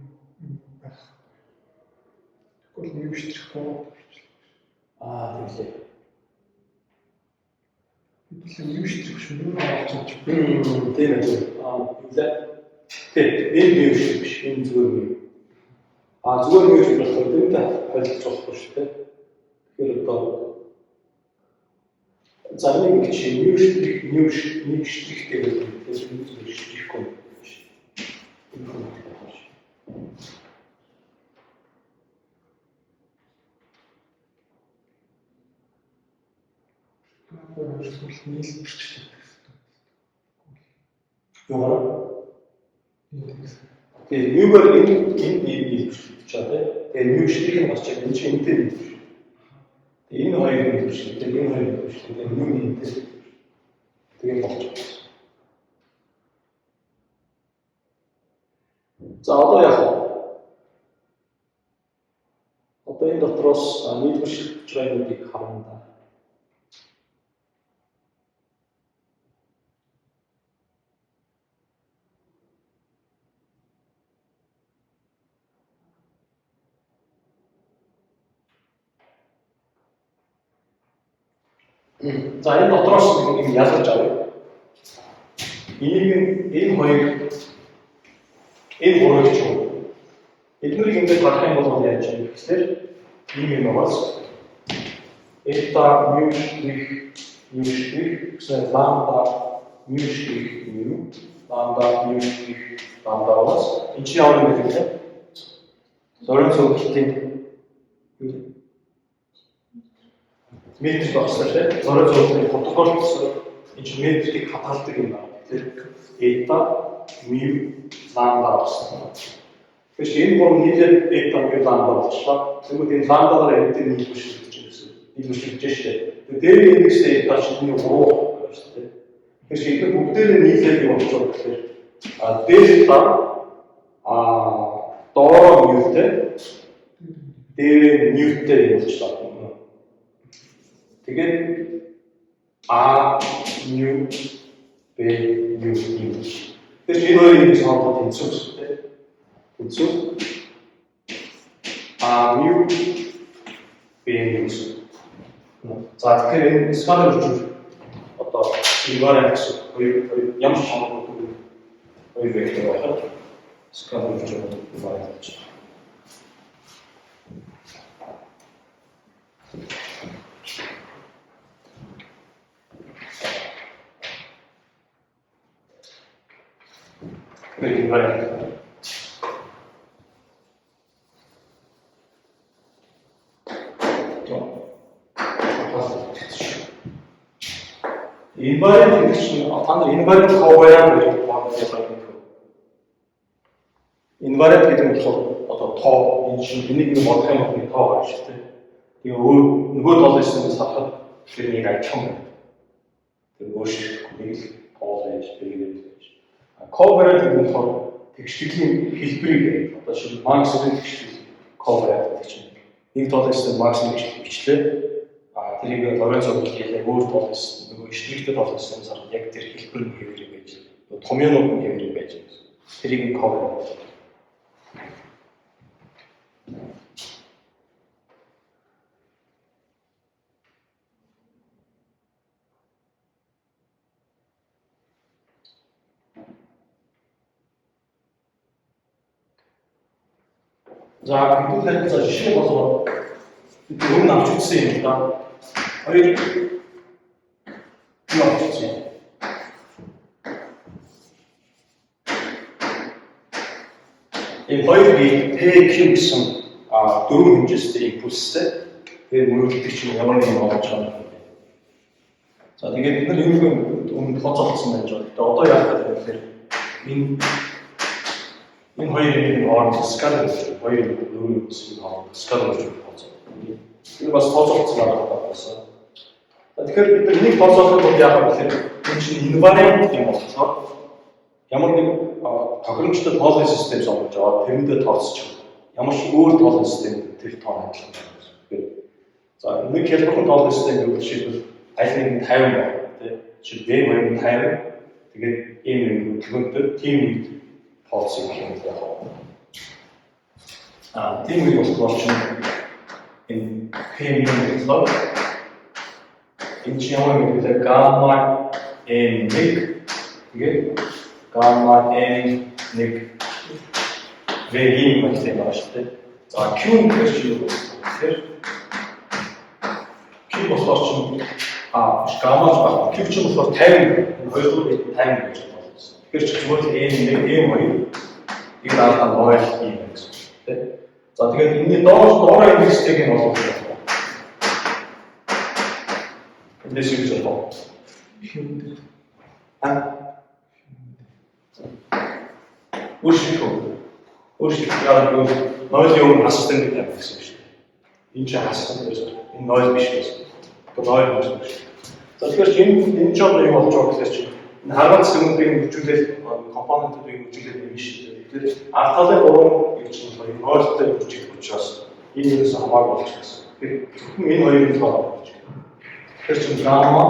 байх. Тэгвэл юу штрих гоо. Тэглээ. Хэдүүлээ юу штрих шүү юу олж авч. Тийм ээ. Тэглээ. Тийм, энэ юу штрих биш, энэ зүгээр юм. Зүгээр юу штрих болохоор тэрнтэй холилдож болохгүй шүү дээ. Тэгэхээр одоо за нэг чи нью штрих нью нэг штрихтэй гэдэг тийм зүгээр штрихгүй. Энэ хүн. Нийлбэрчлээ. Юугаар? Тэгээ ньюгаар энэ энэ нийлбэрчлэгдэж байгаа, тийм. Тэгээ нью штрих нь гарч байгаа. Энэ чинь энэтэй нийлбэрч. Тэгээ энэ хоёр нийлбэрчлэг, тэгээ энэ хоёр нийлбэрчлэг, тэгээ нью энэтэй. Тэгээ болж байгаа. За, одоо яг вэ? Одоо энэ дотроос нийлбэрчлэгдэж байгаа юмнуудыг харна да. За, энэ дотроос нэг юм ялгаж авъя. Энийг энэ хоёр, энэ гурвыг ч юм. Эднэрийг ингээд харах юм бол яаж юм гэхээр ийм юм байгаас эта мю штрих мю штрих гэсэн ламда мю штрих мю ламда мю штрих ламда байгаас энэ чинь ямар юм бэ? Лоренц хувилтын юу? Метр байх хэрэгтэй тийм. Лоренц протокол гэсэн энэ чинь метрийг хадгалдаг юм байна. Тэгэхээр eta, mu, lambda болсон. Тэгэхээр энэ гурав нийлээд eta, mu, lambda болчихлоо. Тэгвэл энэ lambda-гаар энэ дээр нийлүүлж гэж гэсэн. Нийлүүлж штэ. Тэгээд дээр индекстэй eta чинь энэ 3 байна шүү дээ. Тэгэхээр эдгээр бүгдээрээ нийлээд юу болж байгаа гэхээр дельта доор mu-тэй дээр nu-тэй юм болчихлоо. Тэгээд а nu b nu юм. Тэгэхээр энэ хоёрын индекс хоорондоо тэнцүү гэсэн тийм. Тэнцүү. А mu b nu гэсэн. За тэгэхээр энэ скалар үржил одоо invariant гэсэн хоёр ямар ч хамаагүй хоёр вектор байхад скалар үржил invariant болж байна. Invariant. Invariant гэдэг чинь та нар invariant covariant гэж бодож байна. Invariant гэдэг нь болохоор одоо тоо энэ чинь энийг нэг бодох юм бол нэг тоо гарч шүү дээ. Тэгээ өөр нөгөө талын системээс харахад тэр нэг адилхан байна. Тэр өөрчлөгдөхгүй нэг л тоо байж тэгээд байж. Covariant гэдэг нь болохоор тэгштгэлийн хэлбэрийг яриад. Одоо шинэ Marx-ийн тэгштгэл covariant гэдэг чинь нэг талын систем Marx-ийн тэгштгэл бичлээ. Тэрийг Лоренцо хийлээ өөр талын систем нөгөө штрихтэй талын системээс харахад яг тэр хэлбэр нь хэвээр байж. Нөгөө томьёонууд нь хэвээр байж. Тэрийг нь covariant. За хэдүүлээ за жишээ болгоод бид өмнө авч үзсэн юм л да. Хоёр юу авч үзсэн юм. Энэ хоёр бит PQ гэсэн дөрвөн хэмжээтэй импульстэй. Тэгээд мөрөглөдөг чинь ямар нэгэн боломж байгаа юм. За тэгээд бид нар ерөнхийдөө өмнө тооцоолсон байж байгаа. Гэхдээ одоо яах вэ гэхээр энэ хоёр юм хооронд скалар гэж хоёр юм дөрвөн импульсийн хооронд скалар гэж тооцоо. Энэ бас тооцоолсон байгаа болсон. Тэгэхээр бид нар энийг тооцоолохын тулд яах вэ гэхээр энэ чинь invariant юм болохоор ямар нэг тохиромжтой тоолын систем сонгож аваад тэрэндээ тооцчих. Ямар ч өөр тоолын систем тэр тоо адилхан байна. Тэгэхээр за нэг хялбархан тоолын систем гэвэл жишээлбэл аль нэг нь 50 байна тий. Жишээл V2 нь 50. Тэгээд ийм юм хөдөлгөөнтэй тийм үед тооцсон гэх юм яг. Тийм үед болохоор чинь энэ P минь болохоор энэ чинь ямар нэг вэ? Гамма M1 тэгээд гамма M1 V ийм маягтай байгаа шүү дээ. За Q гэхээр чи юу вэ? Тэгэхээр Q болохоор чинь биш гамма ч байхгүй. Q чинь болохоор 50. Энэ хоёр дахь бит 50 гэж байна. Тэгэхээр чи зүгээр л M1 M2 нэг дараалал 0 ийм байна гэсэн үг тийм. За тэгээд энэний доор индекстэйг нь олох хэрэгтэй. Эндээс юу гэж бодох вэ? Өөрчлөх. Өөрчлөх яагаад гэвэл 0-ийн өмнө хасалтай нэг тавих гэсэн үг шүү дээ. Энэ чинь хасалтай байсан. Энэ 0 биш байсан. Одоо 0 болж байна шүү. За тэгэхээр энэ ч одоо юу болж байгаа гэхээр чинь энэ харгалт секундыг хөгжүүлээд компонентуудыг хөгжүүлээд юм биш. Тэгэхээр ард талын 3 гэж чинь болохоор энэ 0-тай хөгжих учраас энэ ерөөсөө хамаагүй болчих гэсэн. Тэгэхээр зөвхөн энэ хоёрын толгой болж байна. Тэгэхээр чинь гамма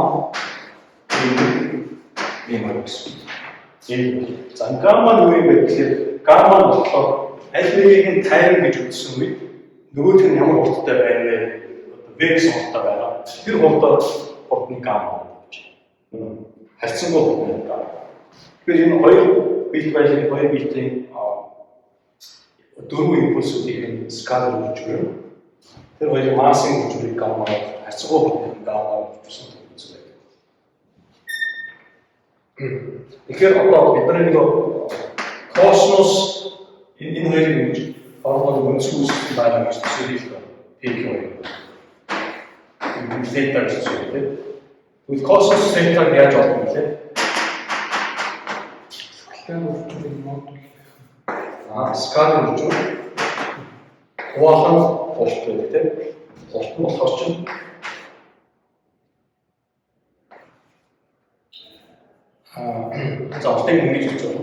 ийм хоёр гэсэн. За гамма нь юу юм бэ гэхээр гамма нь болохоор аль нэгийг нь 50 гэж үзсэн үед нөгөөх нь ямар хурдтай байна вэ? Одоо V гэсэн хурдтай байгаа. Тэр хурдаар хурдны гамма гэж. Харьцангуй хурдны гамма. Тэгэхээр энэ хоёр бит байлын хоёр битийн дөрвөн импульсүүдийг нь скалар үржих. Тэр хоёрын массын үржихийг гамма харьцангуй хурдны гамма үржсэн үзэл байдаг. Тэгэхээр одоо бид нар нэг косинус энэ хоёрыг ингэж хоорондоо өнцгөн үүсгэх байгаа гэж төсөөлөе л доо. PQ хоёр. Энэ θ гэсэн үг тийм. Тэгвэл косинус θ-г яаж олох юм бэ? Скаляр үржил модуль. Скаляр үржил. Хуваалан урт байдаг тийм. Урт нь болохоор чинь за уртыг ингэж өгч байна.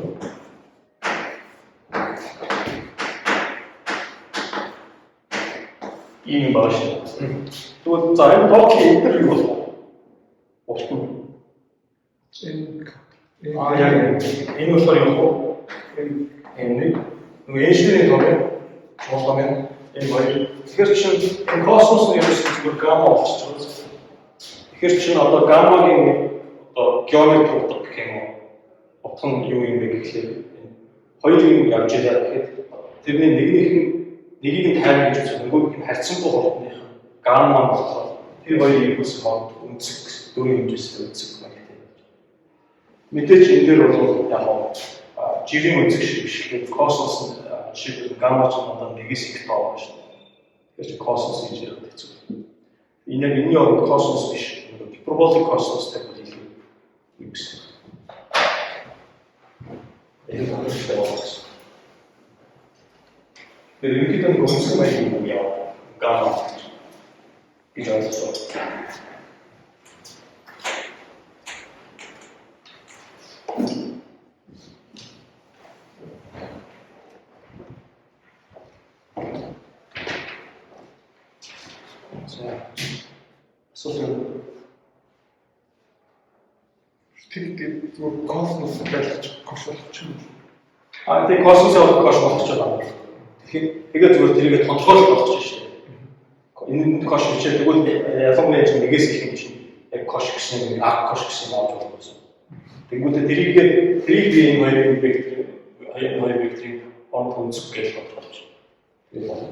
Ийм юм байна шүү дээ. Тэгвэл за энэ тоотлын эдгээр юу болох вэ? Урт нь. Энэ Яг энэ болохоор юу вэ? Энэ нэг нөгөө Эйнштейний том юм. Чухал том юм. Энэ хоёр. Тэгэхээр чинь энэ косинус нь ерөөсөө зүгээр гамма болчихж байгаа. Тэгэхээр чинь одоо гаммагийн одоо геометри утга гэх юм уу? Утга нь юу юм бэ гэхлээр хоёр юм явж байлаа гэхэд тэрний нэгнийх нь нэгийг нь 50 гэж үзэх, нөгөөх нь харьцангуй хурдных нь гамма нь болохоор тэр хоёрын импульс хооронд өнцөг дөрвөн хэмжээтэй өнцөг маягтай. Мэдээж энэ дээр бол яг жирийн өнцөг шиг биш. Тэгэхээр косинус нь жишээлбэл гамма ч дандаа нэгээс их тоо байна шүү дээ. Тэгэхээр чи косинус гэж ярих хэцүү. Энэ яг энэний оронд косинус биш. Гиперболик косинус тавьбал илүү юм гэсэн. Энэ тохиолдолтой байна гэсэн. Тэр ерөнхийдөө нэг өнцөг маягийн юм яа. Гамма гэж ойлгож байна. За. Асуулт юу? Тэгээд зүгээр косинус байлгаж кош болчих юм. Тэгээ косинусыг кош болгочих байгаа. Тэгэхээр тэгээд зүгээр тэрийг тодорхойлох болгочих шүү дээ. Энэ нь кош бичээ тэгвэл ялангуяа чинь нэгээс их юм чинь яг кош гэсэн юм арк кош гэсэн юм авч болно гэсэн. Тэгвэл тэрийг би энэ хоёрын вектор хоёр векторыг хооронд өнцөг гэж тодорхойлж. Тэгээд болно.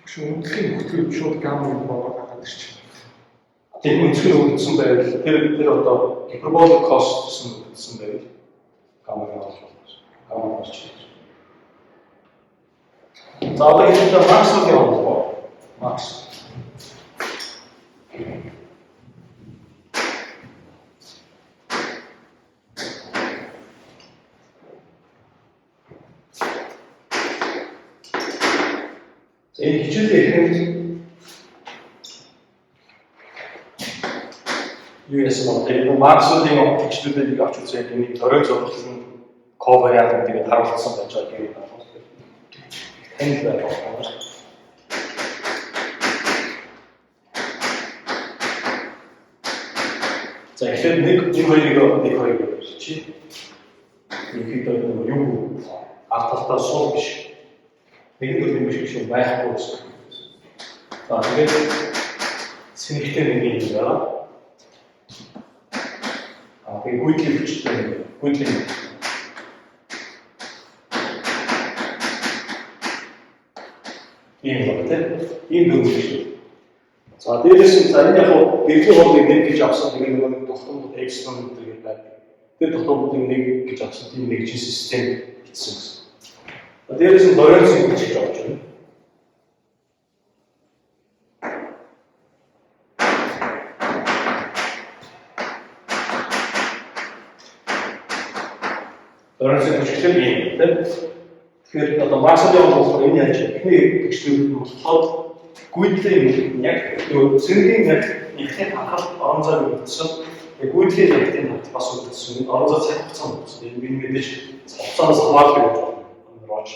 Тэгэхээр өнцгийн нөхцөл шууд гамма гэдэг бодоо гаргаад ирчих. Тийм өнцөг нь өгөгдсөн байвал тэр одоо гиперболик кос гэсэн өгөгдсөн байвал гаммаг авах болно. Гамма болж байна. За одоо энэ дээр Максвеллийн онол. Макс. За энэ хичээлийн эхэнд юу яасан бэ? Тэр Максвеллийн хичээлүүдийг авч үзээд энийг Лоренц зураглал нь ковариант гэдгийг харуулсан байж байгаа юм байна. Танил байх байна. За эхлээд нэг энэ хоёрыг нэг хоёрыг чи ерөнхийдөө нөгөө юу ард талдаа сул биш. Нэгэн төрлийн биш гэж юм байхгүй гэсэн. За тэгээд цэнэгтэй нэг юм байна. Тэгээд гүйдлийн хүчтэй нэг гүйдлийн ийм байна тийм. Ийм дөрвөн биш. За дээрээс нь за энэ яг гэрлийн хоолыг нэг гэж авсан тэгээд нөгөө нэг тогтмол эпсилон гэдэг гэдэг байдаг. Тэр тогтмолыг нэг гэж авсан тийм нэгжийн систем бичсэн гэсэн. За дээрээс нь Лоренцийн хүч гэж авч байна. Лоренцийн хүч гэхэл ийм тийм. Тэгэхээр одоо Максвеллийн онол болохоор энэ яаж эхний тэгшлүүд нь болохоор гүйдлийн яг нөгөө цэнгийн яг ихний хахал орон зайг өгдсөн. Тэгээ гүйдлийн ягтын хахал бас өгдсөн. Орон зай цаг хугацаанд өгдсөн. Энэ би мэдээж хугацаанаас хамаардаг гэж байна. Рож.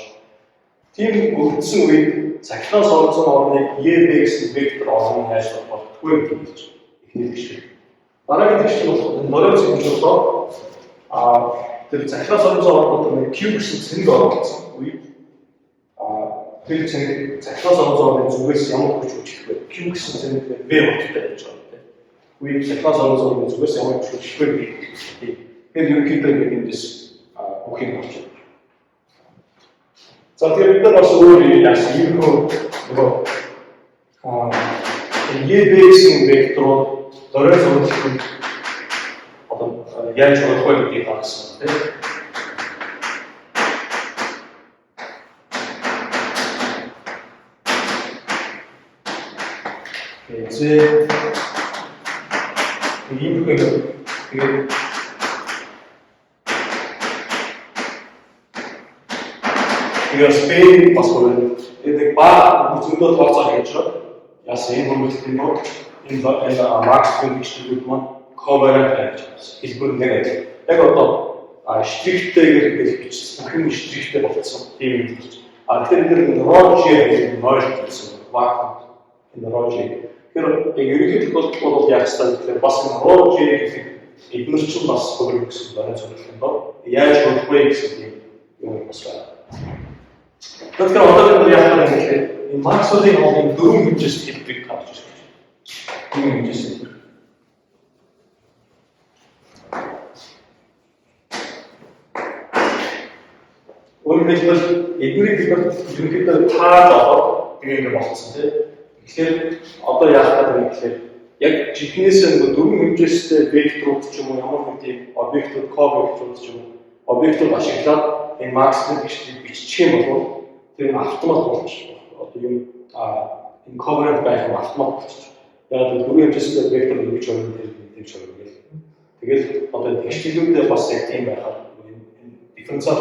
Тийм өгдсөн үед цахилгаан соронзон орныг EB гэсэн вектор орныг хайж болохгүй гэдэг хэлж эхний тэгшлэг. Дараагийн тэгшлэг болохоор Лоренцийн хүч болохоор тэр цахилгаан соронзон орнууд нэг Q гэсэн цэнэг оруулсан үед тэр цэнэг цахилгаан соронзон орны зүгээс ямар хүч хүчлэх вэ? Q гэсэн цэнэг V хоттой байж байгаа тийм. Үед цахилгаан соронзон орны зүгээс ямар хүч хүчлэх вэ гэдэг. Тэгэхээр ерөнхийдөө ингээд эндээс бүх юм болж байна. За тэгэхээр бид нар бас өөр яасан иймэрхүү нөгөө EB гэсэн векторууд Лоренц зураглалыг одоо яаж оруулах вэ гэдгийг гаргасан тийм. Тэгээ Z ийм юм. Тэгээд Тэгээ B бас хувирна. Тэгээд нэг ба зөндөө тооцоо хийж байгаа. Яасан энэ хөрвүүлэлтийн дор энэ Максвелл тэгшлүүд маань ковариант байж байгаа. Хэлбэр нэг адил. Яг одоо штрихтэйгээр гэж бичсэн. Бүх юм штрихтэй болцсон. Тийм юм болж. А тэгэхээр бид нар рожи гэдэг нь 0 гэсэн вакуум. Энэ рожи. Тэгэхээр яг ерөнхий тохиолдолд бол яах ёстой гэхээр бас энэ рожи гэдэг эднэр чинь бас хувирна гэсэн барин зөвлөлийн дор яаж хувирах вэ гэсэн тийм юм бас байна. Тэгэхээр одоо бид нар яах вэ гэхээр энэ Максвеллийн онолын дөрвөн хэмжээс хэлбэрийг гаргаж ирэх гэж. Дөрвөн хэмжээс хэлбэр. Өөрөөр хэлбэл эднэрийг бид нар ерөнхийдөө тааж олоод тэгээ ингэ болцсон тийм. Тэгэхээр одоо яах гэдэг вэ гэхээр яг жинхнээсээ нөгөө дөрвөн хэмжээстэй векторууд ч юм уу ямар нэг тийм объектууд, ко-векторууд ч юм уу объектууд ашиглаад энэ Максвелл тэгшлийг бичих юм бол тэр нь автомат болчих. Одоо юм энэ ковариант байх юм автомат болчих. Яг л дөрвөн хэмжээстэй вектор ингэж хувирна, тэр тэгж хувирна гэл. Тэгэл одоо тэгшлүүдээ бас яг тийм байхаар энэ дифференциал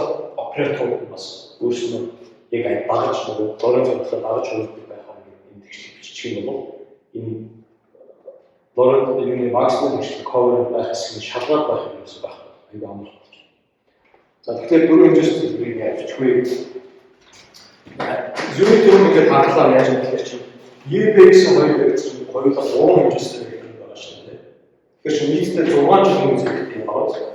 операторууд нь бас өөрсдөө яг дагаж нөгөө Лоренц онолоо дагаж хувирдаг байхаар энэ тэгшлийг бичих юм бол энэ Лоренц юуны Максвелл тэгшлийг ковариант байх хэсэг нь шалгаад байх юм ерөөсөө байхгүй. Айгүй амар болчих. За тэгэхээр дөрвөн хэмжээстэй хэлбэрийг яаж бичих вэ? Юуны дөрөв ингээд харлаа яаж юм гэхээр чинь EB гэсэн хоёр вектор чинь хоёулаа гурван хэмжээстэй вектор байгаа шүү дээ. Тэгэхээр чинь нийтдээ 6 жилийн үзэгдэх юм байна.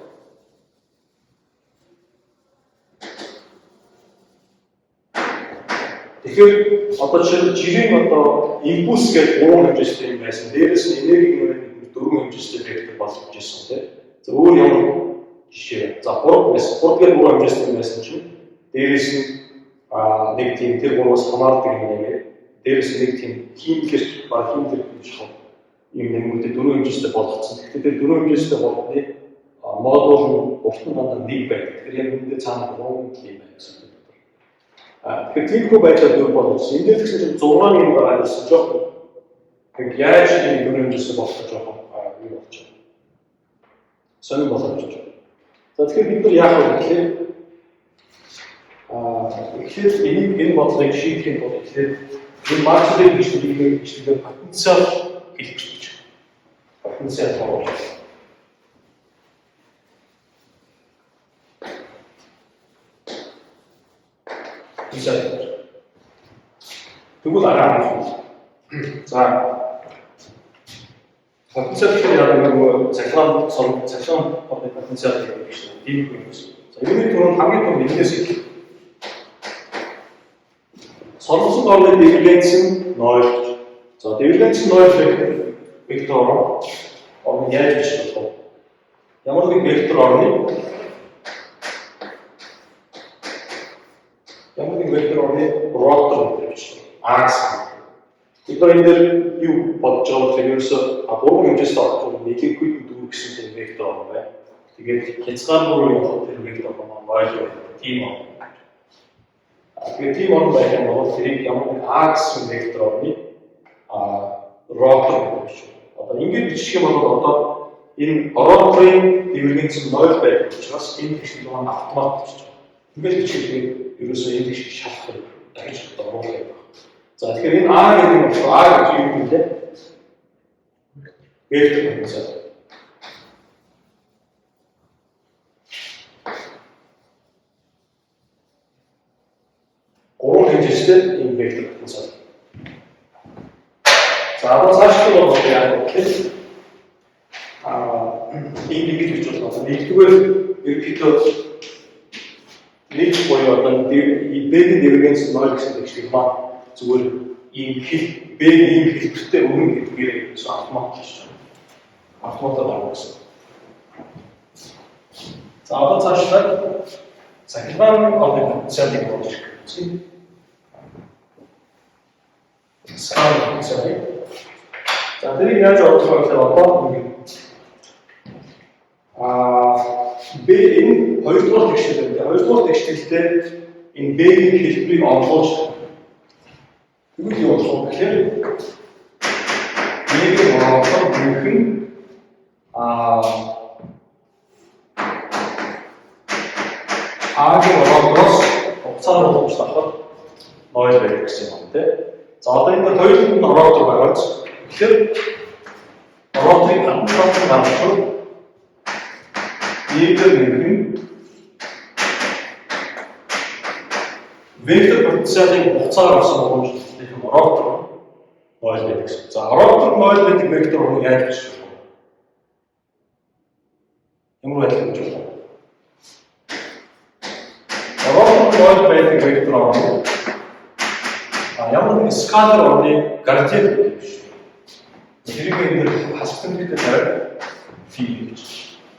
Тэгэхээр одоо жишээлбэл жирийн одоо импульс гэдэг гурван хэмжээстэй юм байсан. Дээрээс нь энергийг нэмээд бид дөрвөн хэмжээстэй вектор болгож ирсэн тийм. За өөр ямар жишээ. За хурд байсан. Хурд гэдэг гурван хэмжээстэй юм байсан чинь дээрээс нь нэг тийм тэр гурваас хамаардаг юм нэмээд дээрээс нь нэг тийм хиймлэр баг хиймлэр гэж хав юм нэмгүүдээ дөрвөн хэмжээстэй болгоцсон. Тэгэхээр тэр дөрвөн хэмжээстэй болгоны модуль нь урт нь дандаа нэг байдаг. Тэгэхээр яг үүндээ цаана гурван юм байна гэсэн үг. Тэгэхээр тиймэрхүү байдлаар дөрв болгосон. Энд дээр тэгсэн чинь 6 юм гараад ирсэн жоохон. Яг яаж энэ дөрвөн хэмжээстэй болох жоохон юу болж байна. Сонин болоод ирж байна. За тэгэхээр бид нар яах вэ гэхээр эхлээд энийг энэ бодлогыг шийдэхин тулд эхлээд энэ Максвеллийн тэгшлийг бичлэгээр потенциал хэлбэрт гэж. Потенциал оруулах. Тэгвэл арга амархан. За потенциал гэхээр яг нөгөө цахилгаан сорог цахилгаан орны потенциал гэдэг шүү дээ. Тийм юм гэсэн. За юуны түрүүнд хамгийн түрүүнд энэс эхлэх. Соргосон орны дивергенц нь 0 гэж. За дивергенц нь 0 гэх вектор орн яаж бичих вэ? Ямар нэг вектор орны ямар нэг вектор орны ротор гэж бичдэг. А гэсэн. Бид нар энэ дээр юу бодож байгаа вэ гэхээр ерөөсөө гурван хэмжээстэй орох нэлээгүй дүүр гэсэн тийм вектор орн байна. Тэгээд хязгаар руу явахад тэр вектор орн маань 0 байдаг. Тийм орн. Тэгээд тийм орн байх юм бол тэрийг ямар нэг А гэсэн вектор орны ротор гэж бичдэг. Одоо ингэж бичих юм бол одоо энэ роторын дивергенц нь 0 байдаг учраас энэ тэгшил маань автомат болчих. Ингээд бичихээр ерөөсөө энэ тэгшил шалах хэрэг дахиж одоо оруулах юм байна. За тэгэхээр энэ А гэдэг нь болохоор А гэж юу юм бэ? Вектор потенциал. Гурван хэмжээстэй энэ вектор потенциал. За одоо цаашдаа бол яах вэ гэхээр ийм ингэж бич болно. Нэгдүгээр ерөнхийдөө нэг буюу одоо B-ийн дивергенц 0 гэсэн тэгшлийг маань зүгээр ийм хэл B ийм хэлбэртэй өгнө гэдгээр ерөөсөө автомат болчих. Автоматар гарна гэсэн. За одоо цаашлаад цахилгаан орны потенциалыг оруулж ирэх гэсэн. Скал потенциалыг. За тэрийг яаж оруулах вэ гэхээр одоо ингэ B энэ хоёрдугаар тэгшил байна. Хоёрдугаар тэгшилдээ энэ B-ийн хэлбэрийг онцлуулж тэгвэл юу болох вэ гэхээр E-ийн ороодор нэмэх нь A-гийн ороодроос хугацаар боломжтой авахад 0 байдаг гэсэн юм байна, тий. За одоо энэ дээр хоёуланд нь ороодор байгаа биз? Тэгэхээр ороодорыг гадна талд нь гаргахад E дээр нэмэх нь вектор потенциалын хугацаар авсан боломжтой ороодор 0 байдаг гэсэн. За ороодор 0 байдаг вектор орныг яаж бичиж болох вэ? Ямар байдлаар бичиж болох вэ? Ороодор 0 байдаг вектор орныг ямар нэгэн скалар орны градиент гэдэг биш. Тэрийг энэ дэр хасах тэмдэгтээ тавиад фи гэж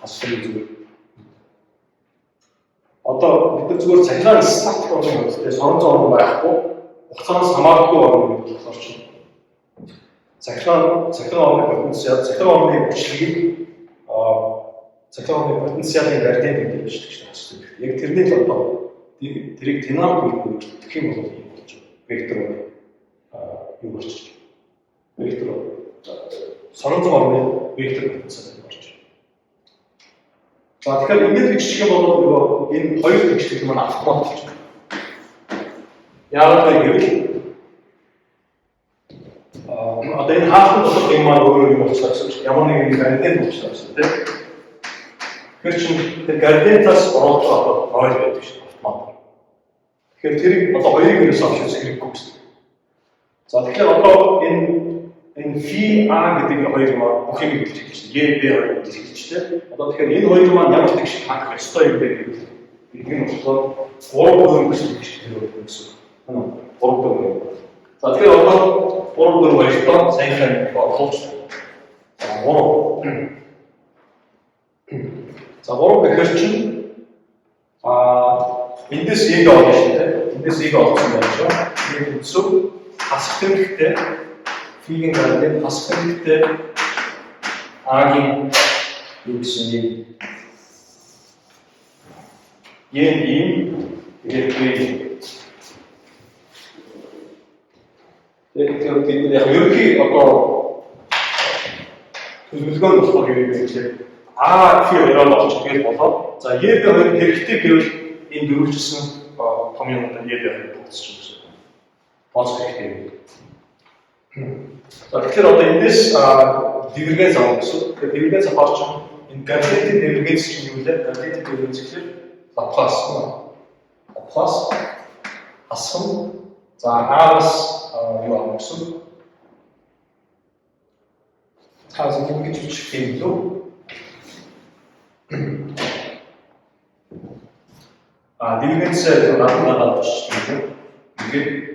хасах зүгээр. Одоо бид нар зүгээр цахилгаан статик орны хувьд те сорон зоон байхгүй хугацаанаас хамааралгүй орно гэдэг болохоор чинь цахилгаан орны потенциал, цахилгаан орны хүчлэгийг цахилгаан орны потенциалын градиент гэдэг бичдэг шүү дээ. Яг тэрний л одоо тэрийг динамик гэх юм бол ийм болж байна. Вектор орны юу болчих. Вектор сорон зоон орны вектор потенциал болж байна. За тэгэхээр ингэж бичих юм бол нөгөө энэ хоёр тэгшлэл маань автомат болчих. Яагаад вэ гэвэл одоо энэ хаалтан дотор юм маань өөрөө юм болчихлоо гэсэн чинь ямар нэгэн градиент болчихлоо гэсэн тийм. Тэгэхээр чинь тэр градиентаас ороод одоо 0 байдаг шүү дээ автомат. Тэгэхээр тэрийг одоо хоёрыг ерөөсөө авч үзэх хэрэггүй гэсэн. За тэгэхээр одоо энэ фи а гэдэг хоёр юм бүх юм илэрхийлж байна. Е, Б хоёрыг илэрхийлж тийм. Одоо тэгэхээр энэ хоёр маань ямар тэгш хангах ёстой юм бэ гэвэл бидний нь болохоор 3 4 гэсэн тэгш тэр өгнө гэсэн. 3 4. За тэгэхээр одоо 3 4 2-тоо саяхан оруулж. За 3. За 3 гэхээр чинь эндээс E-г олно шүү дээ. Эндээс E-г олсон байх шүү. Нэг үндсөв хасах тэмдэгтэй фигийн градиент хасах тэмдэгтэй А-гийн юу гэсэн юм Е ийм тэгээд B. Тэгээд бид яг ерөнхий одоо төлөвлөгөө нь болохоор юу юм бэ гэхээр А фи хоёроор олж тэгэл болоо. За Е Б хоёр хэрэгтэй гэвэл энэ дөрвөлжсөн том юмудаа Е Б хоёр тооцож гэсэн. Тооцох хэрэгтэй юм. За тэгэхээр одоо эндээс дивергенц авах гэсэн. Тэгэхээр дивергенц авах чинь энэ градиентийн дивергенц чинь юу вэ? Градиентийн дивергенц гэхээр Лаплас. Лаплас хасах нь за А-аас юу авах гэсэн. Та ингэж бичих юм лүү? Дивергенц гадна гадаад бичих юм. Ингээд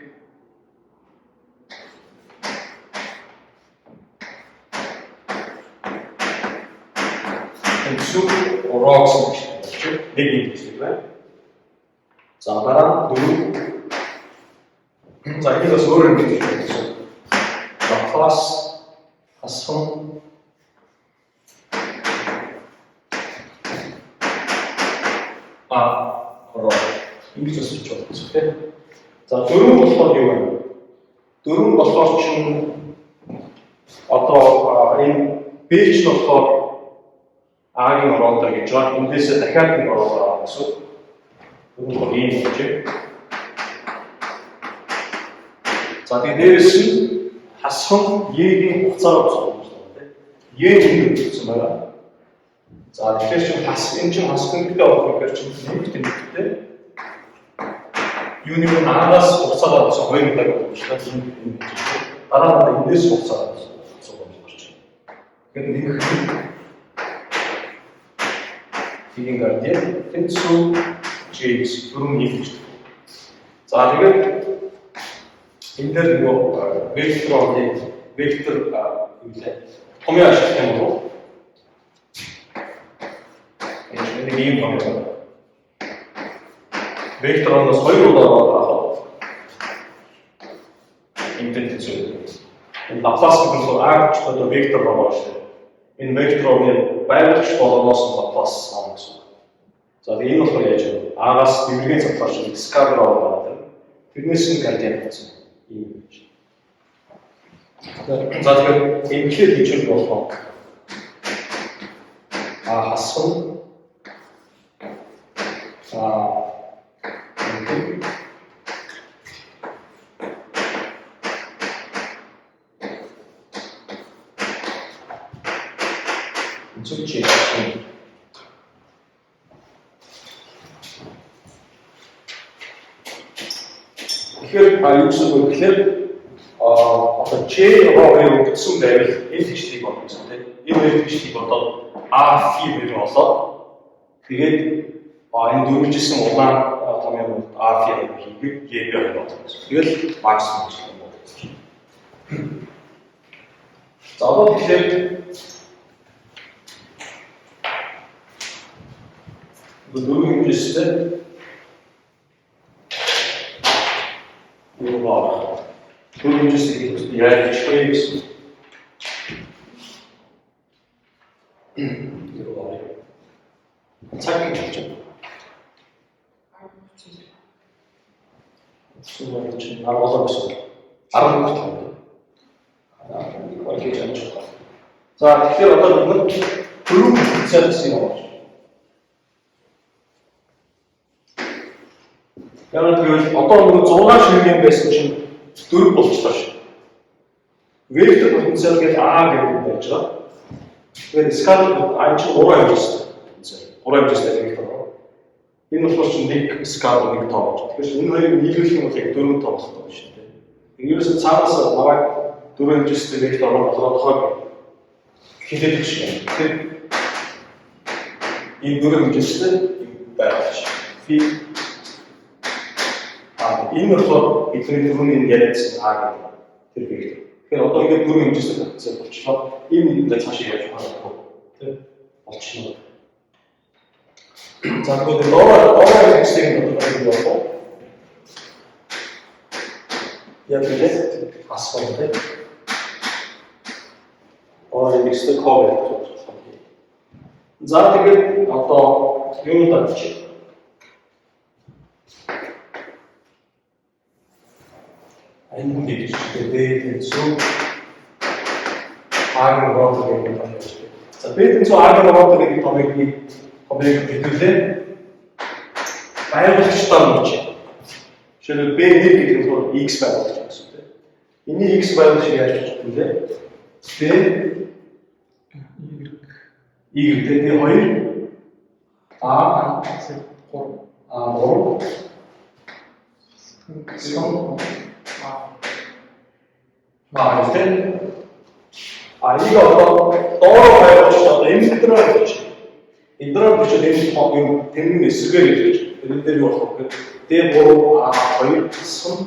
үндсүү роо гэсэн бичих нэг юм бичих байна. За дараа нь 4. За энэ бас өөр юм бичих гэсэн. Лаплас хасах нь А роо ингэж бас бичих болно гэсэн тийм. За 4 болохоор юу вэ? 4 болохоор чинь одоо энэ B ч болохоор А-гийн ороодор гэж байгаа. Эндээсээ дахиад нэг ороодор авах гэсэн. 4 болохоор ийм болж байна. За тэгээ дээрэс нь хасах нь Е-гийн хугацаар авсан юм байна тийм. Е нэг өгсөн байгаа. За тэгэхээр чинь хас энэ чинь хасах тэмдэгтэй авах гэхээр чинь нэмэх тэмдэгтэй. Юуны нь А-наас хугацаар авсан хоёр удаа боломжтой. Энэ дараа нь эндээс хугацаар авсан боломж гарч байна. Тэгэхээр нэмэх фигийн градиент тэнцүү J 4 1 гэж. За тэгээд энэ дээр нөгөө вектор орны вектор юу лээ. Томьёо ашиглах юм бол энэ нэг ийм томьёо байна. Вектор орноос хоёр удаа ороод авах. Энэ тэнцүү. Энэ Лаплас гэдэг нь А гэж одоо вектор байгаа шүү дээ. Энэ вектор орны байгуулагч болгоноос Лаплас авах гэсэн. За тэгээ энэ болохоор яаж вэ? А-гаас дивергенц авахар чинь скалар орно байгаа тийм. Тэрнээс нь градиент болсон. Ийм гэж. За тэгэхээр эмхлээр хийчихвэл болох. А хасах а зүгчээ. Тэгэхээр юу гэсэн үг вэ гэхээр одоо J хоёр өгсөн байвал энэ тэгшлийг бодно гэсэн тийм. Энэ хоёр тэгшлийг бодоод A фи хоёр олоод тэгээд энэ дөрвөлжсэн улаан томьёо нь A фи хоёр хийгээд J B хоёр олно гэсэн. Тэгэл максимум гэж бодсон. За одоо тэгэхээр дөрвөн хэмжээстэй юу ба дөрвөн хэмжээстэй гэж яаж бичих вэ гэсэн. Юу ба цаг гэж болж байна. Сүүлийн чинь 10 гэсэн. 11 тав. Нэг бол гэж амжих байна. За тэгэхээр одоо бид нар дөрвөн потенциал гэсэн юм байна. Яг гэвэл одоо нөгөө 6 ширхэг байсан чинь 4 болчихлоо шүү. Вектор потенциал гэдэг А гэдэг байж байгаа. Тэгэхээр скалар А чинь 3 хэмжээстэй потенциал. 3 хэмжээстэй вектор байна. Энэ болохоор чинь нэг скалар нэг тоо болж. Тэгэхээр энэ хоёрыг нийлүүлэх юм бол яг 4 тоо болох байна шүү дээ. Ерөөсөө цаанаас намайг 4 хэмжээстэй вектор болгоод тоог хэлээд өгч байна. Тэгэхээр энэ 4 хэмжээстэй юм байгуулж. Фи энэ болохоор бидний түрүүний энэ яриадсан А гэдэг тэр вектор. Тэгэхээр одоо ингээд дөрвөн хэмжээстэй потенциал болчихлоо. Энэ ингээд цаашаа яаж ухаарах вэ? Тэ болчихно. За тэгвэл доороо индексийг нь бодох юм болов уу? Яг л хас байна тэ. Доороо индекстэй код гэж бодох юм. За тэгээд одоо юунд авчих? Энэ хүн гэж B тэнцүү А-гийн ротор гэдэг том байж байна. За B тэнцүү А-гийн ротор гэдэг томыг хэдүүлээ байгуулагчдаар нь бичээ. Жишээлбэл B1 гэдэг нь болохоор X байгуулагч гэсэн үг тийм. Энэний X байгуулагчийг яаж бичих вэ? B Y D2 A 3 A3 сон А тийм. А энийг одоо доороо байгуулж одоо энэ дээр бичиж. Энэ дээр бичээд энэ юм тэмдэг эсрэгээр хэлж. Энэ дээр юу болох вэ гэхээр D3 A2 сон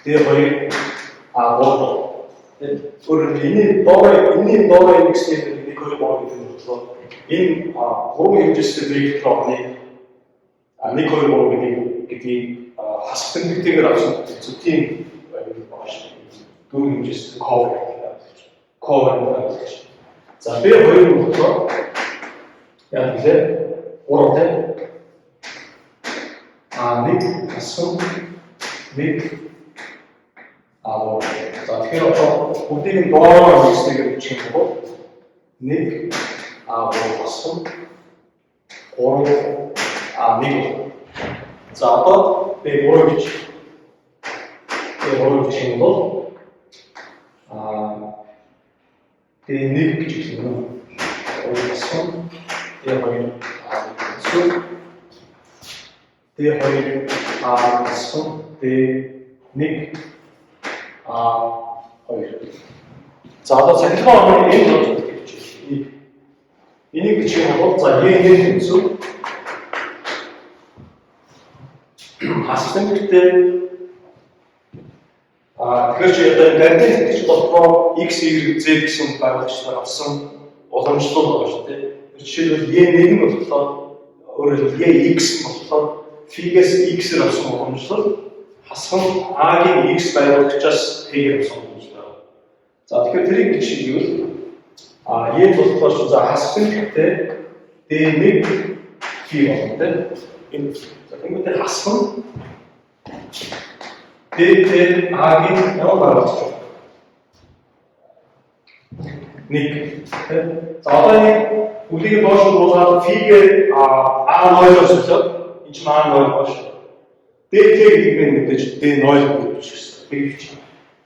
D2 A3. Өөрөөр энэний доороо индексний 1 2 3 гэдэг нь болохоор энэ гурван хэмжээстэй вектор орны 1 2 3 гэдгийг хасах тэмдэгтэйгээр авсан тийм байгаа шүү. Дөрвөн хэмжээстэй cover гэж. За B2 нь болохоор яг гэлээ 3 тийм. А1 хасах 1 А3. За тэгэхээр одоо бүгдийг нь доороо индекстэйгээр бичих юм бол 1 А3 хасах 3 А1. За одоо B3 гэж. B3 бичих юм бол D1 гэж хэлнэ юм. 3 D2 А1 D2 А1 D1 А2. За одоо цахилгаан орны энэ болж гэж байна. Энийг бичих юм бол за E1 тэнцүү хасах тэмдэгтэй. Тэгэхээр чи одоо градиент гэж дотроо x, y, z гэсэн байгуулагчдаар авсан уламжлал байгаа шүү дээ. Жишээлбэл E1 нь болохоор өөрөөр хэлбэл EX нь болохоор фигээс x-ээр авсан уламжлал хасах нь A-гийн x байгуулагчаас P-гээр авсан уламжлал. За тэгэхээр тэрийг гэж шийдвэл E болохоор чи за хасах тэмдэгтэй D1 фи болно тийм. Энэ за тэгмүүдээ хасах нь D-тэй A-гийн ямар байгуулагч вэ? 1. За одоо энэ бүлийг доош буулгаад фигээ А0-оор солиод энэ чинь А0 доош. ДТ гэдэг нь мэдээж D0 гэж бичсэн. Тэгж.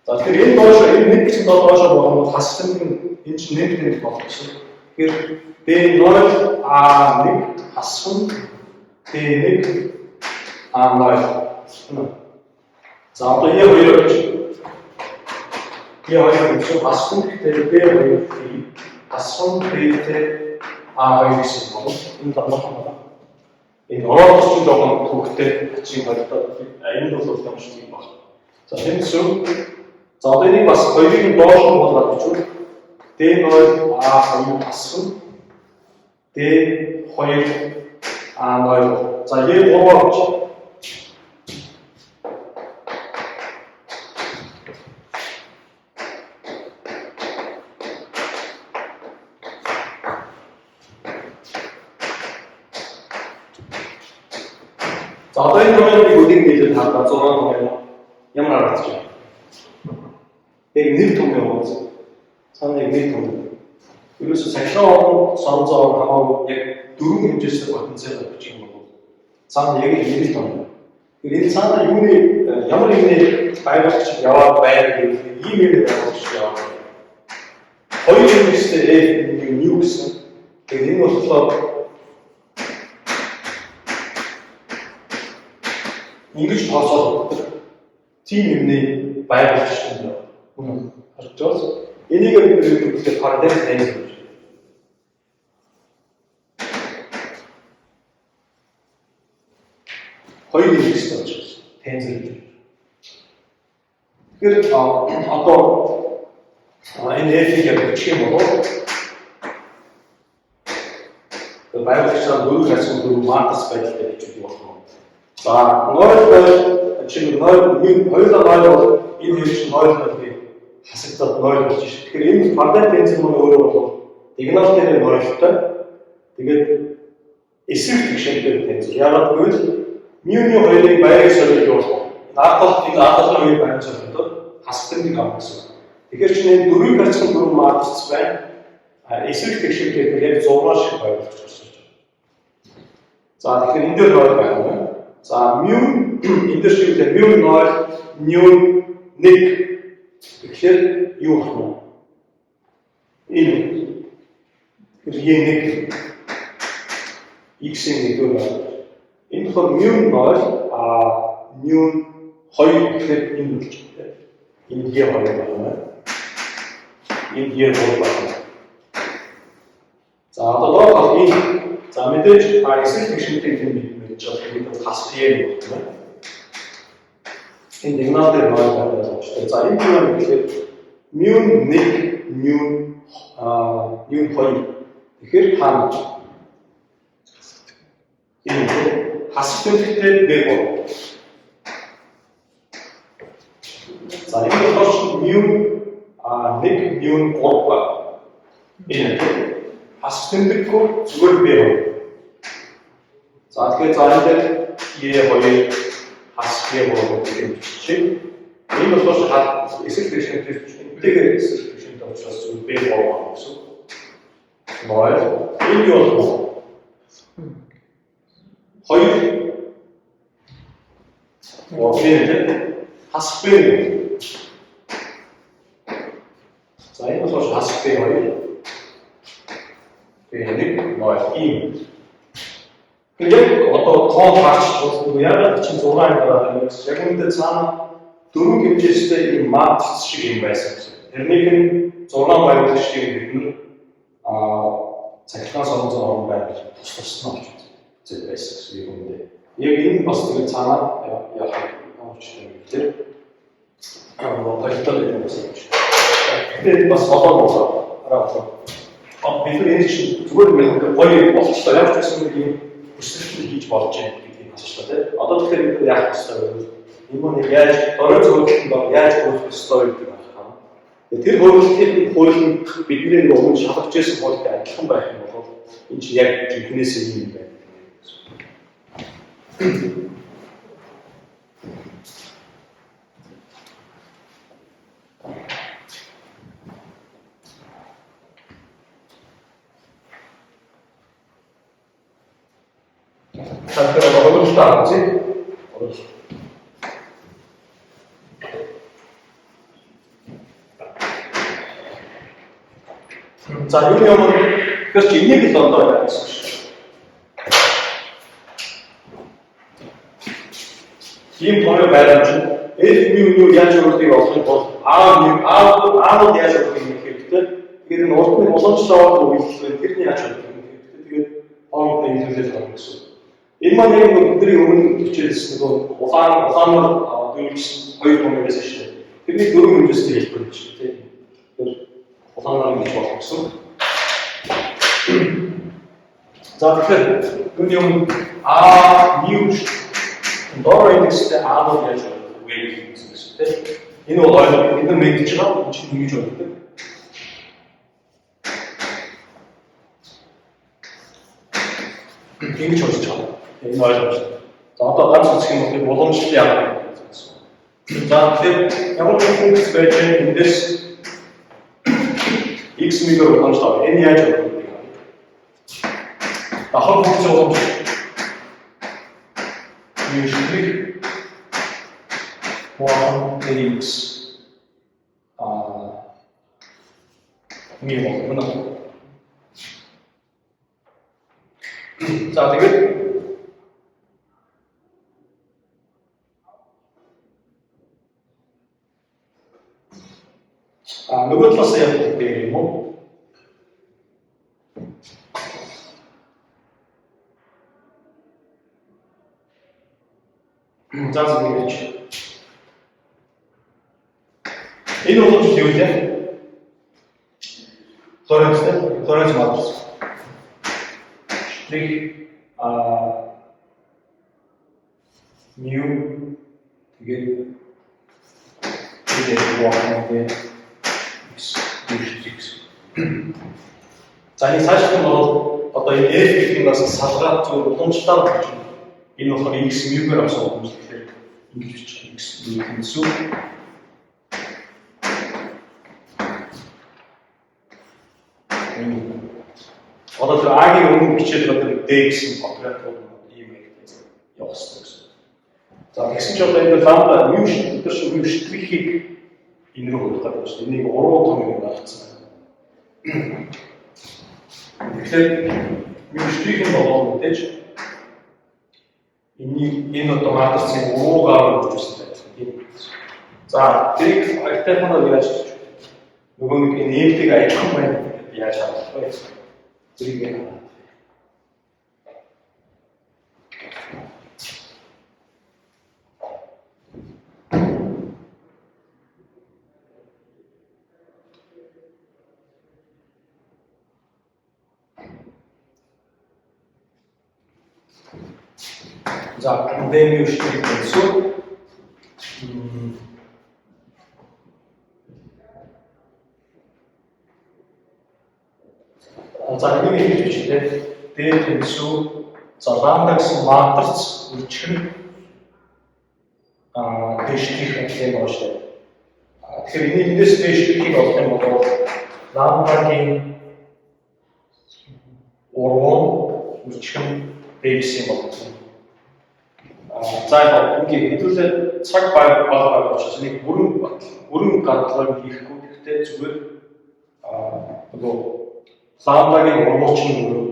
За тэгэхээр энэ доош энэ 1 гэсэн доош болгоно хассан нь энэ чинь 1 тэмдэг болох гэсэн. Тэгэхээр D0 А1 хассан D1 А0. За одоо E2 гэж. E2 гэж хассан тэгэхээр B2 фи хассан ДТ А2 гэсэн бол энэ давмах байна. Энэ ороод чинь жоохон төвхтэй ачийн холбоотой. Энэ бол юм шиг юм байна. За тэнцүү. За одоо энийг бас хоёрыг нь доош нь буулгаад бичвэл D0 A2 хассан D2 A0. За E3 гэж. За одоо энэ томьёоныг үнийг нийлээд хардаа 6 томьёо ямар харагдаж байна? Яг нэг томьёо байна. Цаана яг нэг томьёо. Ерөөсө цахилгаан орон сонзоо хамаагүй яг дөрвөн хэмжээсээ потенциалаар бичих юм бол цаана яг нэг л томьёо. Тэгэхээр энэ цаана юуны ямар нэгний байгуулагч яваад байна гэдэг ийм юм байгуулагч яваад байна. Хоёр индекстэй F нэг нь юу гэсэн. Тэгэхээр энэ болохоор ингэж тооцоолдог. Тийм юмны байгуулагч юм байна. Үнэн харж байгаа. Энийг бид нэр хэлэхдээ парадигм тензор гэж. Хоёр индекстэй болж байна. Тензор гэж. Тэгэхээр одоо энэ F-ийг яг бичих юм бол байгуулагчаар дөрөв харьцан дөрөв матриц байдалтай бичиж болох юм. За 0 0 чинь 0 1 хоёулаа 0 бол энэ хоёр чинь 0 0-ыг хасагдаад 0 болж шээ. Тэгэхээр энэ парадигм тензор маань өөрөө бол диагонал дээр 0-той. Тэгээд эсрэг тэгшинтэй тензор. Яагаад гэвэл мюны хоёрыг байрыг солиод болох. Энэ ард талд энэ ард талын хоёрыг байрыг солиодод хасагддаг авах гэсэн. Тэгэхээр чинь энэ дөрвийг харьцан дөрвөн матриц байна. А эсрэг тэгшинтэй гэхээр яг 6 шиг байгуулж байна. За тэгэхээр энэ дээр 0 байх юм. За мю энэ дээр шиглээ мю 0 ню 1. Тэгэхээр юу болох вэ? Энэ. Тэгэхээр E1 x-ийн нэгдүгээр байна. Энэ болохоор мю 0 а ню 2 гэхээр энэ болж байна. Энэ E2 байна. Энэ E3 байна. За одоо доор тал энэ. За мэдээж эсрэг тэгшинтэй юм мэдж байгаа. Тэгэхээр хас E байна. Энэ диагонал дээр 0 байх боломжтой. За энэ юу гэхээр мю 1 ню ню 2. Тэгэхээр хаана? Энэ хасах тэмдэгтэй B3. За энэ болохоор мю 1 ню 3 байна. Энэ хасах тэмдэггүй зүгээр B2. За тэгэхээр за энэ дээр E2 хас E3 гэдэг юм биччихье. Энэ болохоор эсрэг тэгшинтэй энтэйгээр эсрэг тэгшинтэй учраас зүгээр B3 байна гэсэн. 0. Энэ юу болох вэ? 2 3 хас B. За энэ болохоор хас B2. Тэгээ 1 0 ийм. Тэгэхээр яг одоо тоон харч болдгоо. Яагаад чинь 6 юм гараад байна гэсэн. Яг үүндээ цаана дөрвөн хэмжээстэй ийм матриц шиг юм байсан гэсэн. Тэрнийг нь 6 байгуулагчдыг бид нэр цахилгаан соронзон орон байр тус тусна олж үзэл байсан гэсэн юм үүндээ. Яг энэ бас тэгээ цаана яах учиртай юм гэхээр политик юм байсан юм шиг. Тэгэхээр бас болоо болоо араа болоо. Бид нар энэ чинь зүгээр нэг гоё болчихлоо. Ямар ч байсан нэг юм хүсэлт хийж болж байна гэдгийг хасчлаа тий. Одоо тэгэхээр бид нар яах ёстой вэ? Энэ мөн яаж дөрөв зөвлөлтөнд дор яаж хөрөх ёстой гэдэг байх юм. Тэр хөрөлтийн хууль нь бидний нэг өмнө шалгаж ирсэн хуультай адилхан байх юм бол энэ чинь яг жинхнээсээ юм байна. За, тэгэхээр ойлголтоо авъя. Ойлголт. За, юу юм тэгэхээр чи энийг л одоо яа гэсэн шүү. Ийм тооны байран чинь F mu nu яаж өөртөө олохын тулд A mu A A-нууд яаж өөртөө мэдэх хэрэгтэй. Тэгээд энэ урд нь уламжлал үйлдэл тэрний яаж өөртөө мэдэх хэрэгтэй. Тэгээд хооронд нь илүүрэл гарна гэсэн. Энэ маань яг бидний өмнө хичээлсэн нөгөө улаанаар дөрвөлжсэн хоёр том байсан шүү дээ. Тэрний дөрвөн хэмжээстэй хэлбэр гэж тийм. Тэгэхээр улаанаар ингэж болох гэсэн. За, тэгэхээр үүний өмнө А mu доор индекстэй А-нууд яаж вэ гэсэн тийм. Энэ бол ойлгох, бид нар мэдж байгаа, энэ чинь ингэж ойлгодог. Ингэж ойлгож байгаа. Энэ ойлгомжтой. За, одоо ганц үзэх юм бол уламжлал яагаад вэ гэсэн. За, тэгэхээр ямар нэгэн функц байж байгаа, эндээс x мөр уламжлал энэ яаж ойлгох вэ? Давхар функц уламжлал mu штрих 1 x mu болно. За, тэгээд нөгөө талаас яг дээр юм уу? За, ингэж. Энэ уламжлал юу вэ? Лоренц, Лоренц матрис. Штрих mu тэгээд тэгээд 1 x x. За, энэ цаашдах нь бол одоо энэ f гэх юм бас салгаад зөв уламжлалаар болж байна. Энэ болохоор x mu-гээр авсан уламжлал, тэгэхээр ингэж бичих x mu тэнцүү одоо тэр A-гийн өмнө бичээд байгаа тэр D гэсэн оператор ийм маягтай явах хэрэгтэй гэсэн. За, тэгсэн чинь одоо энэ ламбда mu бид нар шиг mu штрихийг энэ рүү хөрөх гэдэг байна шүү дээ. Энийг уруу том юм гаргацсан байна. Тэгэхээр mu штрих нь болоо мэдээж энэний энэ одоо матрицын уруугаар өргөжсөн байх тийм. За, тэрийг аятайханаар яаж хийж нөгөө нэг энэ ээлтийг адилхан байна гэдээ яаж харуулах вэ? Тэрийг яг За, D mu штрих тэнцүү за, энийг ингэж бичээ. D тэнцүү, за, ламбда гэсэн матриц үржих нь D штрих гэдэг юм байна шүү дээ. Тэгэхээр энийг эндээс D штрихийг олох юм бол ламбдагийн урвуу үржих нь D гэсэн юм болно. За, яг ингээ хэдүүлээ цаг баг баг баг учраас нэг бүрэн бүрэн гадлаг хийхгүй, гэхдээ зүгээр нөгөө ламбдагийн урвууч нь өөрөө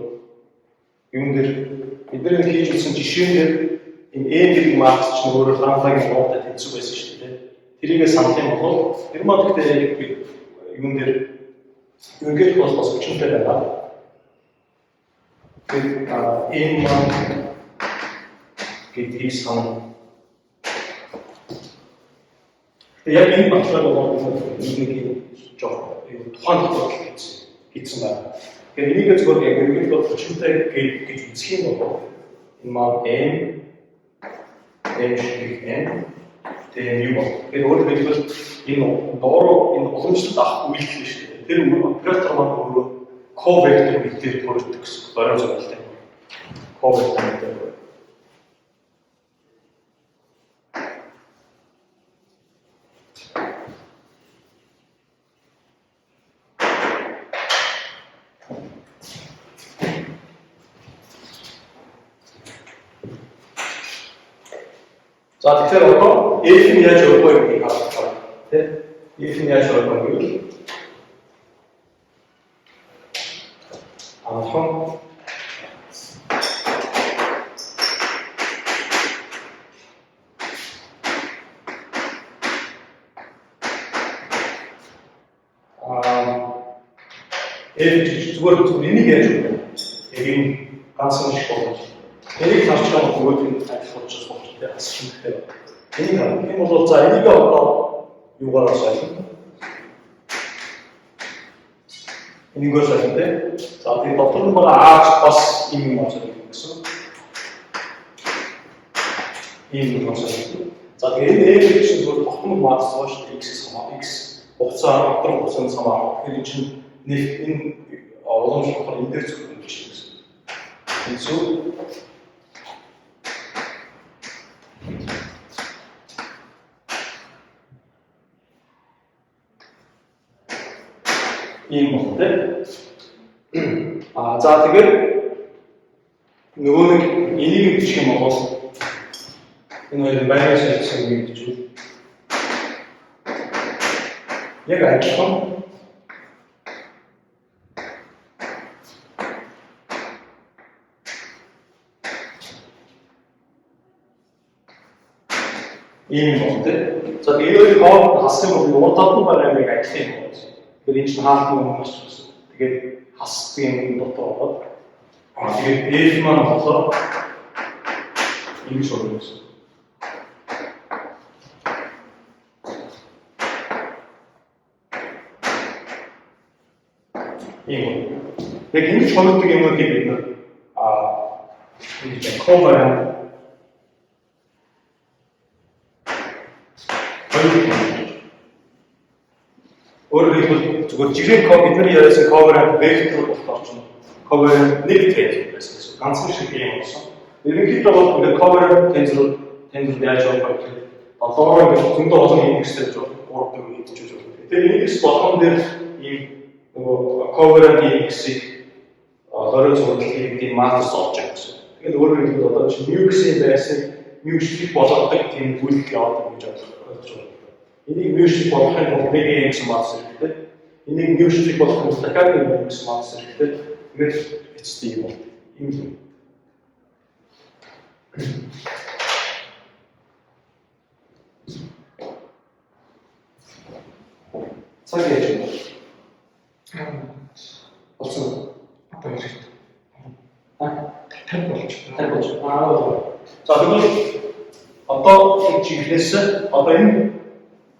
юун дээр бидний хийж үзсэн жишээн дээр энэ M гэдэг матриц чинь өөрөө ламбдагийн урвуутай тэнцүү байсан шүү дээ. Тэрийгээ санах юм бол тэр маань гэхдээ яг юун дээр ерөнхийдөө бол бас хүчтэй байна. Тэгээд M маань гэдгийг санана. Тэгээ яг энэ баталгааг бол нэг жоох тухайн тохиолдолд хийсэн байна. Тэгэхээр энийг зөвхөн яг ерөнхийдөө хүчтэй гэж үзэх юм бол энэ маань M M штрих M тэгээ юу бол. Тэгэхээр өөрөөр хэлбэл энэ доороо энэ уламжлалт авах үйлдэл шүү дээ. Тэр оператор маань өөрөө ко-вектор мэдээр төрөлдөг гэсэн бороо зөвлөлтэй. Ко-вектор мэдээр. За тэгэхээр одоо F нь яаж явах вэ гэдгийг харах тий. F нь яаж явах вэ гэвэл алхан F зүгээр энийг яаж өгөх вэ? Яг энэ ганцхан шиг болгож. Энийг харчих юм бол нөгөөдг нь адилхан учраас болох тий асах хэрэгтэй. Энийг харах. Тийм бол за энийг одоо юугаар солино? Энийгээр солино тий. За тэгээ дотор нь байгаа А ч бас ийм юм солино гэсэн. Ийм юм солино. За тэгээ энэ F чинь зүгээр тогтмол матриц байгаа шүү дээ. X-с хамаа X хугацаа доторх хугацаанд хамаа. Тэгэхээр энэ чинь нэг энэ уламжлал болохоор энэ дээр зөвхөн бичдэг гэсэн. Энэ зүйл ийм болно тий. А за тэгэхээр нөгөө нэг энийг бичих юм бол энэ хоёрын байнгын солилцсон юм бичвэл яг адилхан ийм юм болно тий. За тэгээ энэ хоёрын хооронд хасах юм бол урд талд нь байгаа юмыг адилхан юм байна. Тэгэхээр энэ чинь хаалтны юм гарч ирсэн. Тэгээд хасдаг юм дотор ороод тэгээд F маань болохоор ингэж орно гэсэн. Ийм юм. Яг ингэж ховдог юмнуудыг бид нар ингэж covariant өөрөөр хэлбэл зүгээр жирийн код бид нар яриасан covariant vector болохоор чинь covariant нэг tensor байсан гэсэн. Ганцхан шиг юм болсон. Ерөнхийдөө бол ингээд covariant tensor яаж явах вэ гэхээр долоороо ингээд зөндөө олон индекстэй байж болох 3 4 хийж байж болох. Тэгэхээр индекс болгон дээр ийм нөгөө covariant индексийг лоренц хурдлын гэдэг матриц олж байгаа гэсэн. Тэгээд өөрөөр хэлбэл одоо чи mu гэсэн байсыг mu штрих болгодог тийм үйлдэл яваад гэж ойлгож байна. Энийг mu штрих болгохын тулд нэг юм гэсэн матриц хэрэгтэй. Энийг mu штрих болгохын тулд дахиад нэг юм гэсэн матриц хэрэгтэй. Тэгээд эцэст юм бол ийм л. Цаг яаж вэ? Болсон уу? Одоо хэрэгтэй. Аа, 50 болж. 50 болж. Аа. За тэгвэл одоо энэ чиглэлээс одоо энэ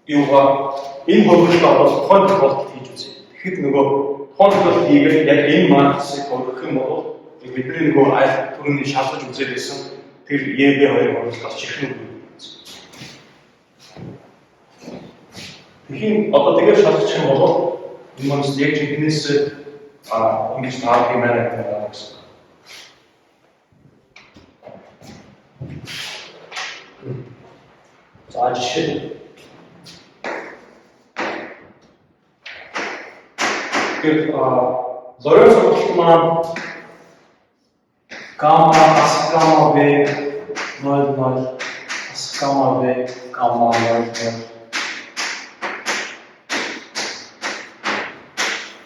юугаа энэ хөргөлтөд одоо тухайн тохиолдолд хийж үзье. Тэгэхэд нөгөө тухайн тохиолдолд хийгээд яг энэ матрицыг хөргөх юм бол бидний нөгөө аль түрүүний шалгаж үзээд байсан тэр EB2-ын хөргөлт гарч ирэх нь. Тэгэхээр одоо тэгэхээр шалгах юм бол энэ маань яг жинхнээс ингэж таарах юм байна гэдэг гэсэн. За жишээ. Тэгэхээр Лоренц хурдлт маань гамма бас гамма v 0 0 бас гамма v гамма 0 0.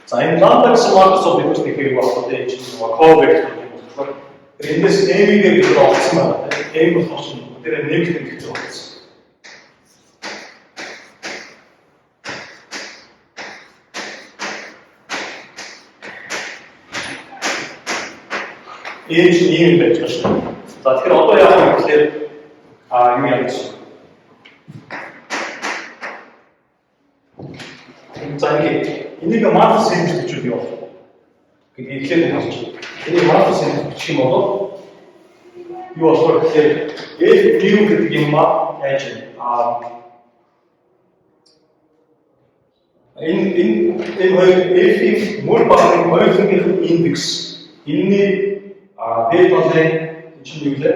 За энэ ламда гэсэн матриц бол бид нар тэгэхээр болох тийм чинь нөгөө ковектор юм болохоор эндээс m-ийг бид нар олцсон байна тийм m болохоор чинь тэр нэмэлт тэмдэгтэй олцсон. Энэ чинь ийм байж байгаа шүү. За тэгэхээр одоо яах вэ гэхээр юу яах вэ? За ингээд энийг матриц хэмжиж бичвэл юу болох вэ гэдгийг эхлээд харж байна. Энийг матриц хэмжиж бичих юм бол юу болохоор гэхээр F mu гэдэг юм аа яаж вэ? Энэ энэ энэ хоёр F-ийн мөр багын хоёулангийнх индекс энэний дээд талын чинь юу лээ?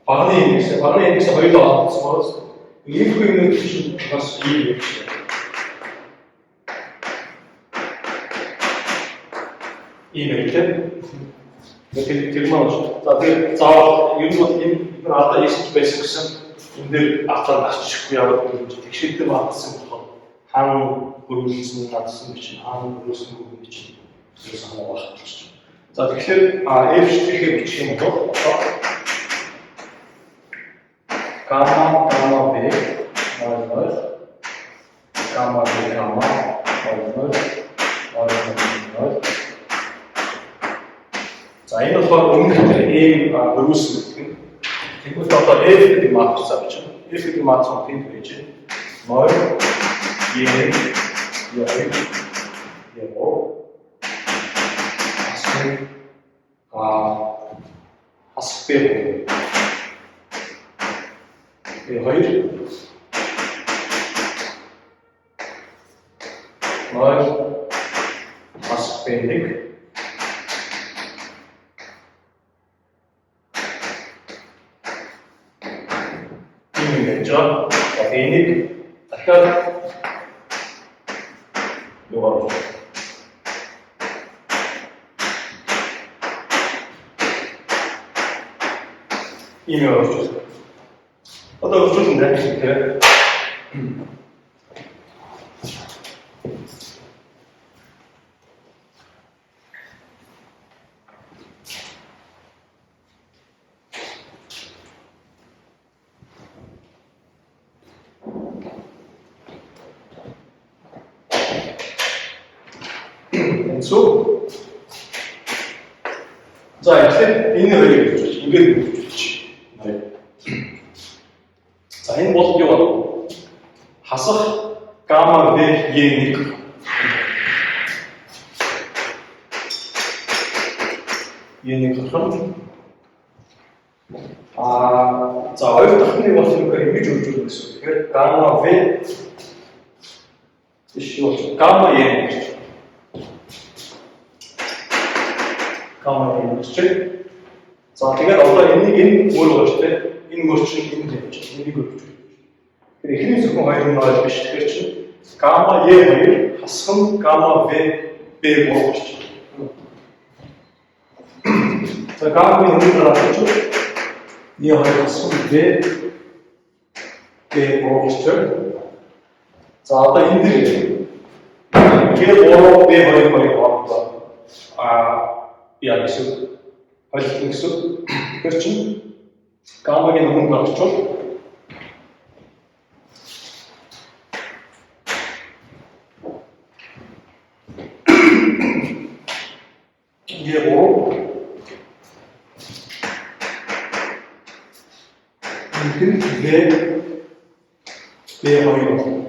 Багны индекс хоёулаа олдсон байна. Иймэрхүү юмнууд чинь бас ийм юм шиг. Ийм юм тийм. Тэгэхээр тэр маань за тэгэхээр заавал ер нь бол энэ бид нар алдаа хийсэн ч байсан гэсэн энэ дээр алдаа гарчихгүй яваад юм чи тэгшээлтэй алдсан болохоор хаан хөрвүүлсэн надсан чинь хаан хөрвүүлсэнгүй юм чинь ерөөс хамаагүй байх болчих. За тэгэхээр F штрихээ бичих юм бол одоо гамма гамма B 0 0 гамма B гамма 0 0 0 0. За энэ болохоор өмнөх тэр M хөрвүүлсэн гэдэг нь. Тэгвэл одоо F гэдэг матриц авчих. F гэдэг матриц нь тэнд байж 0 E E E хас B B 2 0 хас B 1 ийм байж байгаа. За энийг дахиад юугаар ийм өрчүүлсэн. Одоо өрчүүлэн дээ тийм. Энцүү. За эхлээд энэ хоёрыг өрчүүлж, ингээд өрчүүлж. За энэ бол юу вэ? Хасах гамма V E1. E1 гарах нь за хоёр дахь нь бол юм ингэж өржүүлнэ гэсэн үг. Тэгэхээр гамма V биш юу болж гамма E гэж. Гамма E гэж. За тэгээд одоо энийг энэ мөр болж тэ энэ мөр чинь энд явж байна. Энийг өржүүлнэ. Тэгэхээр эхний зөвхөн хоёр нь 0 биш. Тэгэхээр чинь гамма E2 хасах нь гамма V B3 болж байна. За гаммын өмнө гараад чинь E2 хасах нь V B3 болж байна. За одоо энэ дээр G3 B2 хоёрыг хоорондоо яа гэсэн холилдсон гэсэн. Тэгэхээр чинь гаммагийн өмнө гарчвал G3 энэ V B2 болно.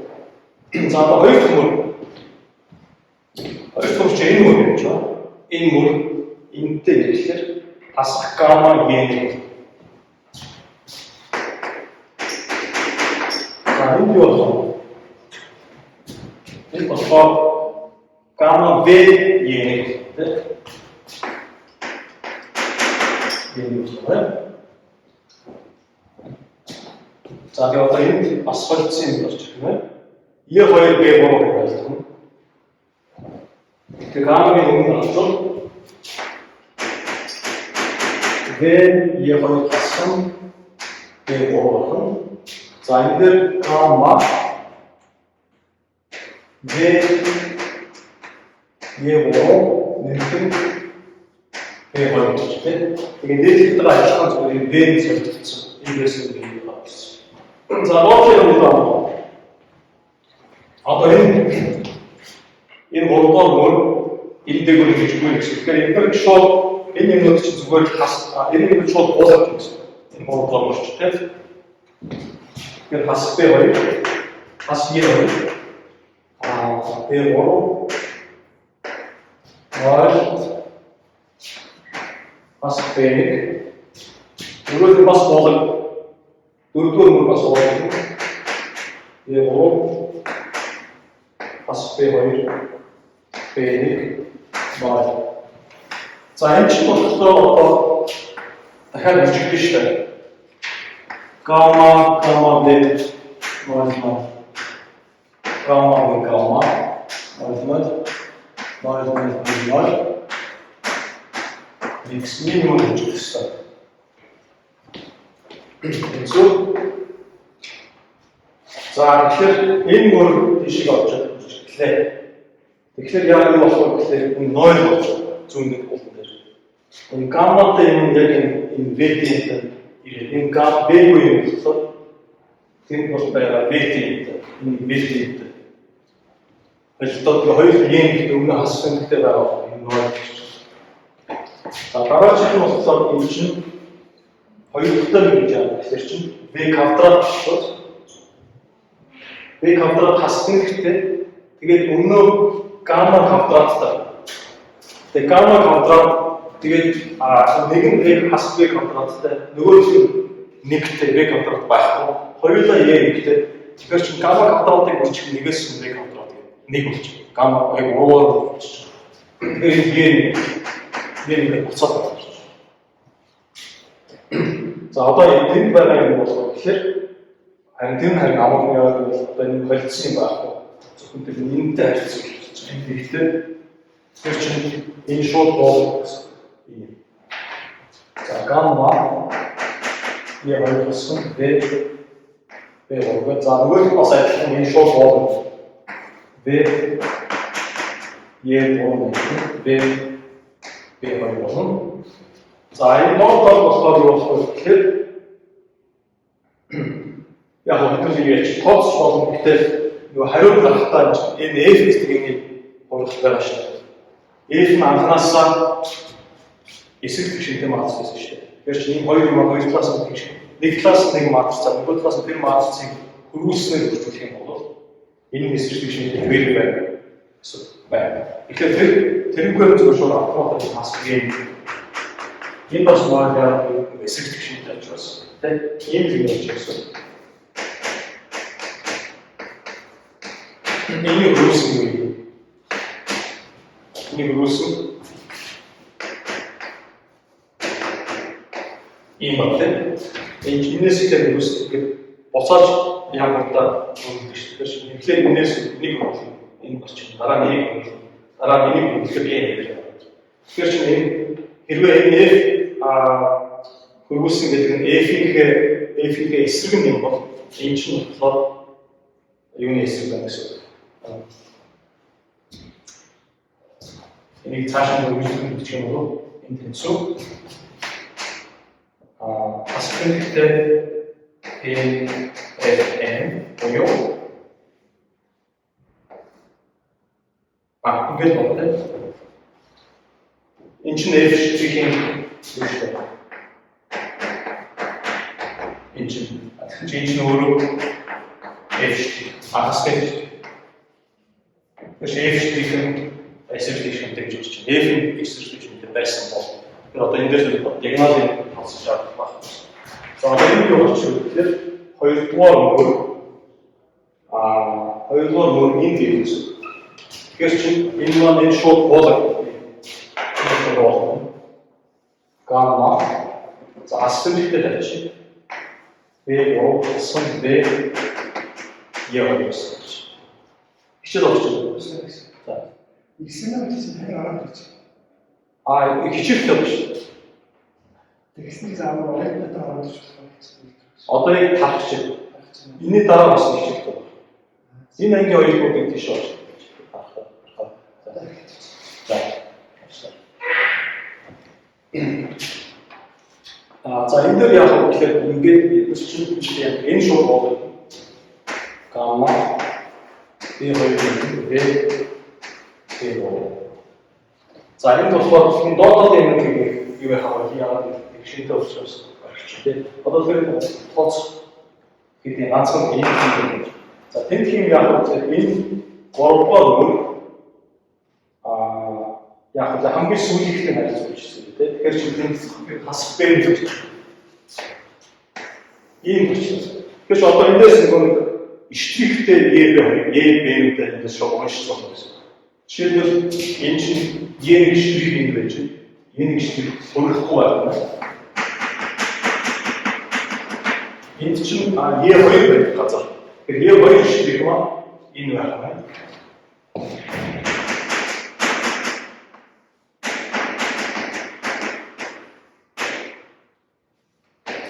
За одоо хоёр дахь мөр. Хоёр дахь мөр чинь энэ мөр гэж байна. Энэ мөр энэтэй ирэхлээр хасах гамма E1. За энэ юу болох вэ? Энэ болохоор гамма V E1 тийм. Энэ юу болох вэ? За тэгээ одоо энд бас холцсон юм болж ирэх юм байна. E2 B3 гэж ойлгоно. Тэгээ гаммагийн өмнө гарчвал V E2 хассан B3 болно. За энэ дээр гамма V E3 нэмэх нь B2 болж байна. Тэгээ нийтлэлтэйгээ адилхан зүгээр энэ V-г солигдсон. Эндээс нь V гарсан. За доотлын юм байна. Одоо энэ гурав дахь мөр энэ дээгүүр гэж үгүй гэсэн. Тэгэхээр энэ нэг шууд энэ юмнууд чинь зүгээр хас энэ юмнууд шууд буулгах гэсэн. Энэ гурав дахь мөр ч тийм. Тэгэхээр хас B2 хас E2 B3 0 хас B1 дөрөв нь бас буулга дөрөвдүгээр мөр бас буулга E3 хас B2 B1 0. За энэ чинь болохоор одоо дахиад бичигдэн шүү дээ. Гамма гамма B 0 0 гамма B гамма 0 0 0 0 0 X минимум хэмжих ёстой. Зөв. За тэгэхээр энэ мөр тийшээ орж ирлээ. Тэгэхээр яг юу болох вэ гэхээр энэ 0 болж зүүн нэг булан дээр. Энэ гамматай юм яг энэ V-тэй ирээд энэ гам V-гүй юм болохоор тэнд бол байгаа V-тэй энэ V-тэй. Холилдоод хоёр юм гэдэг өмнө хас хэмжээтэй байгаа энэ 0 гэж. За дараачих нь болохоор энэ чинь хоёр дахь нэг гэж яадаг гэхээр чинь V квадрат болохоор V квадрат хас хэмжээтэй тэгээд өмнөө гамма квадраттай. Тэгээд гамма квадрат тэгээд нэг нь V хас V квадраттай нөгөөх нь нэгтэй V квадрат байхгүй. Хоёулаа E нэгтэй. Тэгэхээр чинь гамма квадратыг үржих нэгээс V квадрат гэдэг нэг болчих. Гамма яг уруугаар болчих. Тэгэхээр E нэг ингээд буцаад байна. За одоо энэ тэнд байгаа юм болохоор тэгэхээр харин тэр нь харин амархан яваад байвал одоо энэ холилдсон юм байхгүй. Зөвхөн тэр энэтэй харьцуулж байна. Тэгэхдээ тэр чинь энэ шууд бол гэсэн юм. За гамма E хоёр туссан V V гурав. За нөгөөх нь бас адилхан энэ шууд бол V E гурав V V хоёр болно. За энэ доод тал болохоор юу болох вэ гэхээр яг хэдүүлээ яаж тооцож болно гэхдээ нөгөө хариу гарахтаа энэ F гэдэг энэ хурлах байгаа шүү дээ. F нь анханасаа эсрэг тэгшинтэй матриц байсан шүү дээ. Тэгэхээр чинь энэ хоёр юм хоёр талаас нь тэгш. Нэг талаас нь нэг матриц, нөгөө талаас нь тэр матрицыг хөрвүүлснээр хөгжүүлэх юм бол энэ эсрэг тэгшинтэй вэр байна гэсэн байна. Тэгэхээр тэр тэрнгээр зөв шууд автоматар хасах юм. Энэ бас маань эсрэг тэгшинтэй учраас тийм ийм юм болж гэсэн. Энийг хөрвүүлсэн юм. Энийг хөрвүүлсэн ийм ба тийм. Энэ энэс ихээр хөрвүүлсэн гэхэд буцааж яг удаа хөрвүүлдэг шүү дээ. Тэгэхээр эхлээд энэс нэг хөрвүүлнэ. Энэ бас чинь дараа нь нэг хөрвүүлнэ. Дараа нь энийг хөрвүүлэхэд ийм юм байна. Тэгэхээр чинь энэ хэрвээ энэ F хөрвүүлсэн гэдэг нь F-ийнхээ эсрэг нь юм бол энэ чинь болохоор юуны эсрэг байна гэсэн үг. Энийг цааш нь хөрвүүлэх гэж юм уу? Энэ тэнцүү. Хас хэмжээтэй N F M буюу ингээд байна тийм. Энэ чинь F штрихийн юу шүү дээ. Энэ чинь тэгэхээр энэ чинь өөрөө F штрих хас хэмжээ. Тэгэхээр F штрих нь эсрэг тэгшинтэй гэж бодож байна. F нь эсрэг тэгшинтэй байсан бол тэр одоо энэ дээр диагоналын тооцох шаардлага байхгүй. За одоо энэ юу болчих вэ гэхээр хоёрдугаар мөр хоёрдугаар мөр энд ирнэ гэсэн. Тэгэхээр чинь энэ маань энэ шууд буулга. Энэ шууд. Гамма за астрихтэй тавьчих. V3 хассан V E2 гэсэн. Хичээл болчих. За. X-ийн гэсэн дахин ороод ирж. Хичээлтэй байна шүү. Тэгсний заавал оюутнуудаа ороод ирж болох гэсэн. Одоо яг тарах чинь. Энэний дараа бас хичээлтэй байна. Энэ ангийн оюутнуудыг тийш орж. За. За энэ дээр яах вэ гэхээр ингээд бид нар чинь энэ шууд бол гамма B2 V B3. За энд болохоор энэ доод талын юм юу яах вэ? Яагаад тэгшинтэй учраас барьчих тийм. Одоо тэр тооц гэдэг ганцхан ийм юм. За тэнд юм яах вэ гэхээр энэ 3 дугаар мөр яг л хамгийн сүүлийнхтэй харьцуулж ирсэн тийм. Тэгэхээр чинь тэнд хас Б гэж ийм болчихсон. Тэгэхээр чи одоо эндээс нөгөө нэг штрихтэй E B хоёр E B-үүдээ эндээс шууд уншиж болно гэсэн. Жишээлбэл энэ чинь E нэг штрих энд байж байна. E нэг штрих хөрөхгүй байна. Энд чинь E хоёр байх газар. Тэгэхээр E хоёр штрих маань энэ байх байна.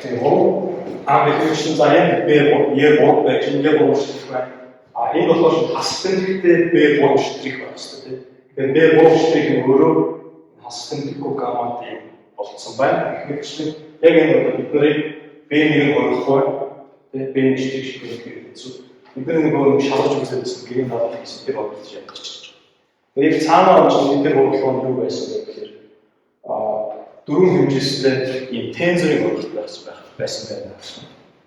Тийм үү? А бид чинь за энэ B E3 байж, E3 штрих байна. А энэ болохоор хас тэмдэгтэй B3 штрих байх хэрэгтэй, тийм. Тэгэхээр B3 штрих нь өөрөө хас тэмдэггүй гамма Т болцсон байна. Тэгэхээр чинь яг энэ одоо бид нарыг B1 нь ойлгохгүй, тийм, B1 штрих шиг хэцүү. Бид нар нэг шалгаж үзээдсэн гэрийн даалгавар хийсэн, тэр бодлож ядчих. Тэгэхээр яг цаанаа онж тэр бодлого нь юу байсан бэ гэхээр дөрвөн хэмжээстэй ийм тензорын ойлголт байсан байх байсан байна.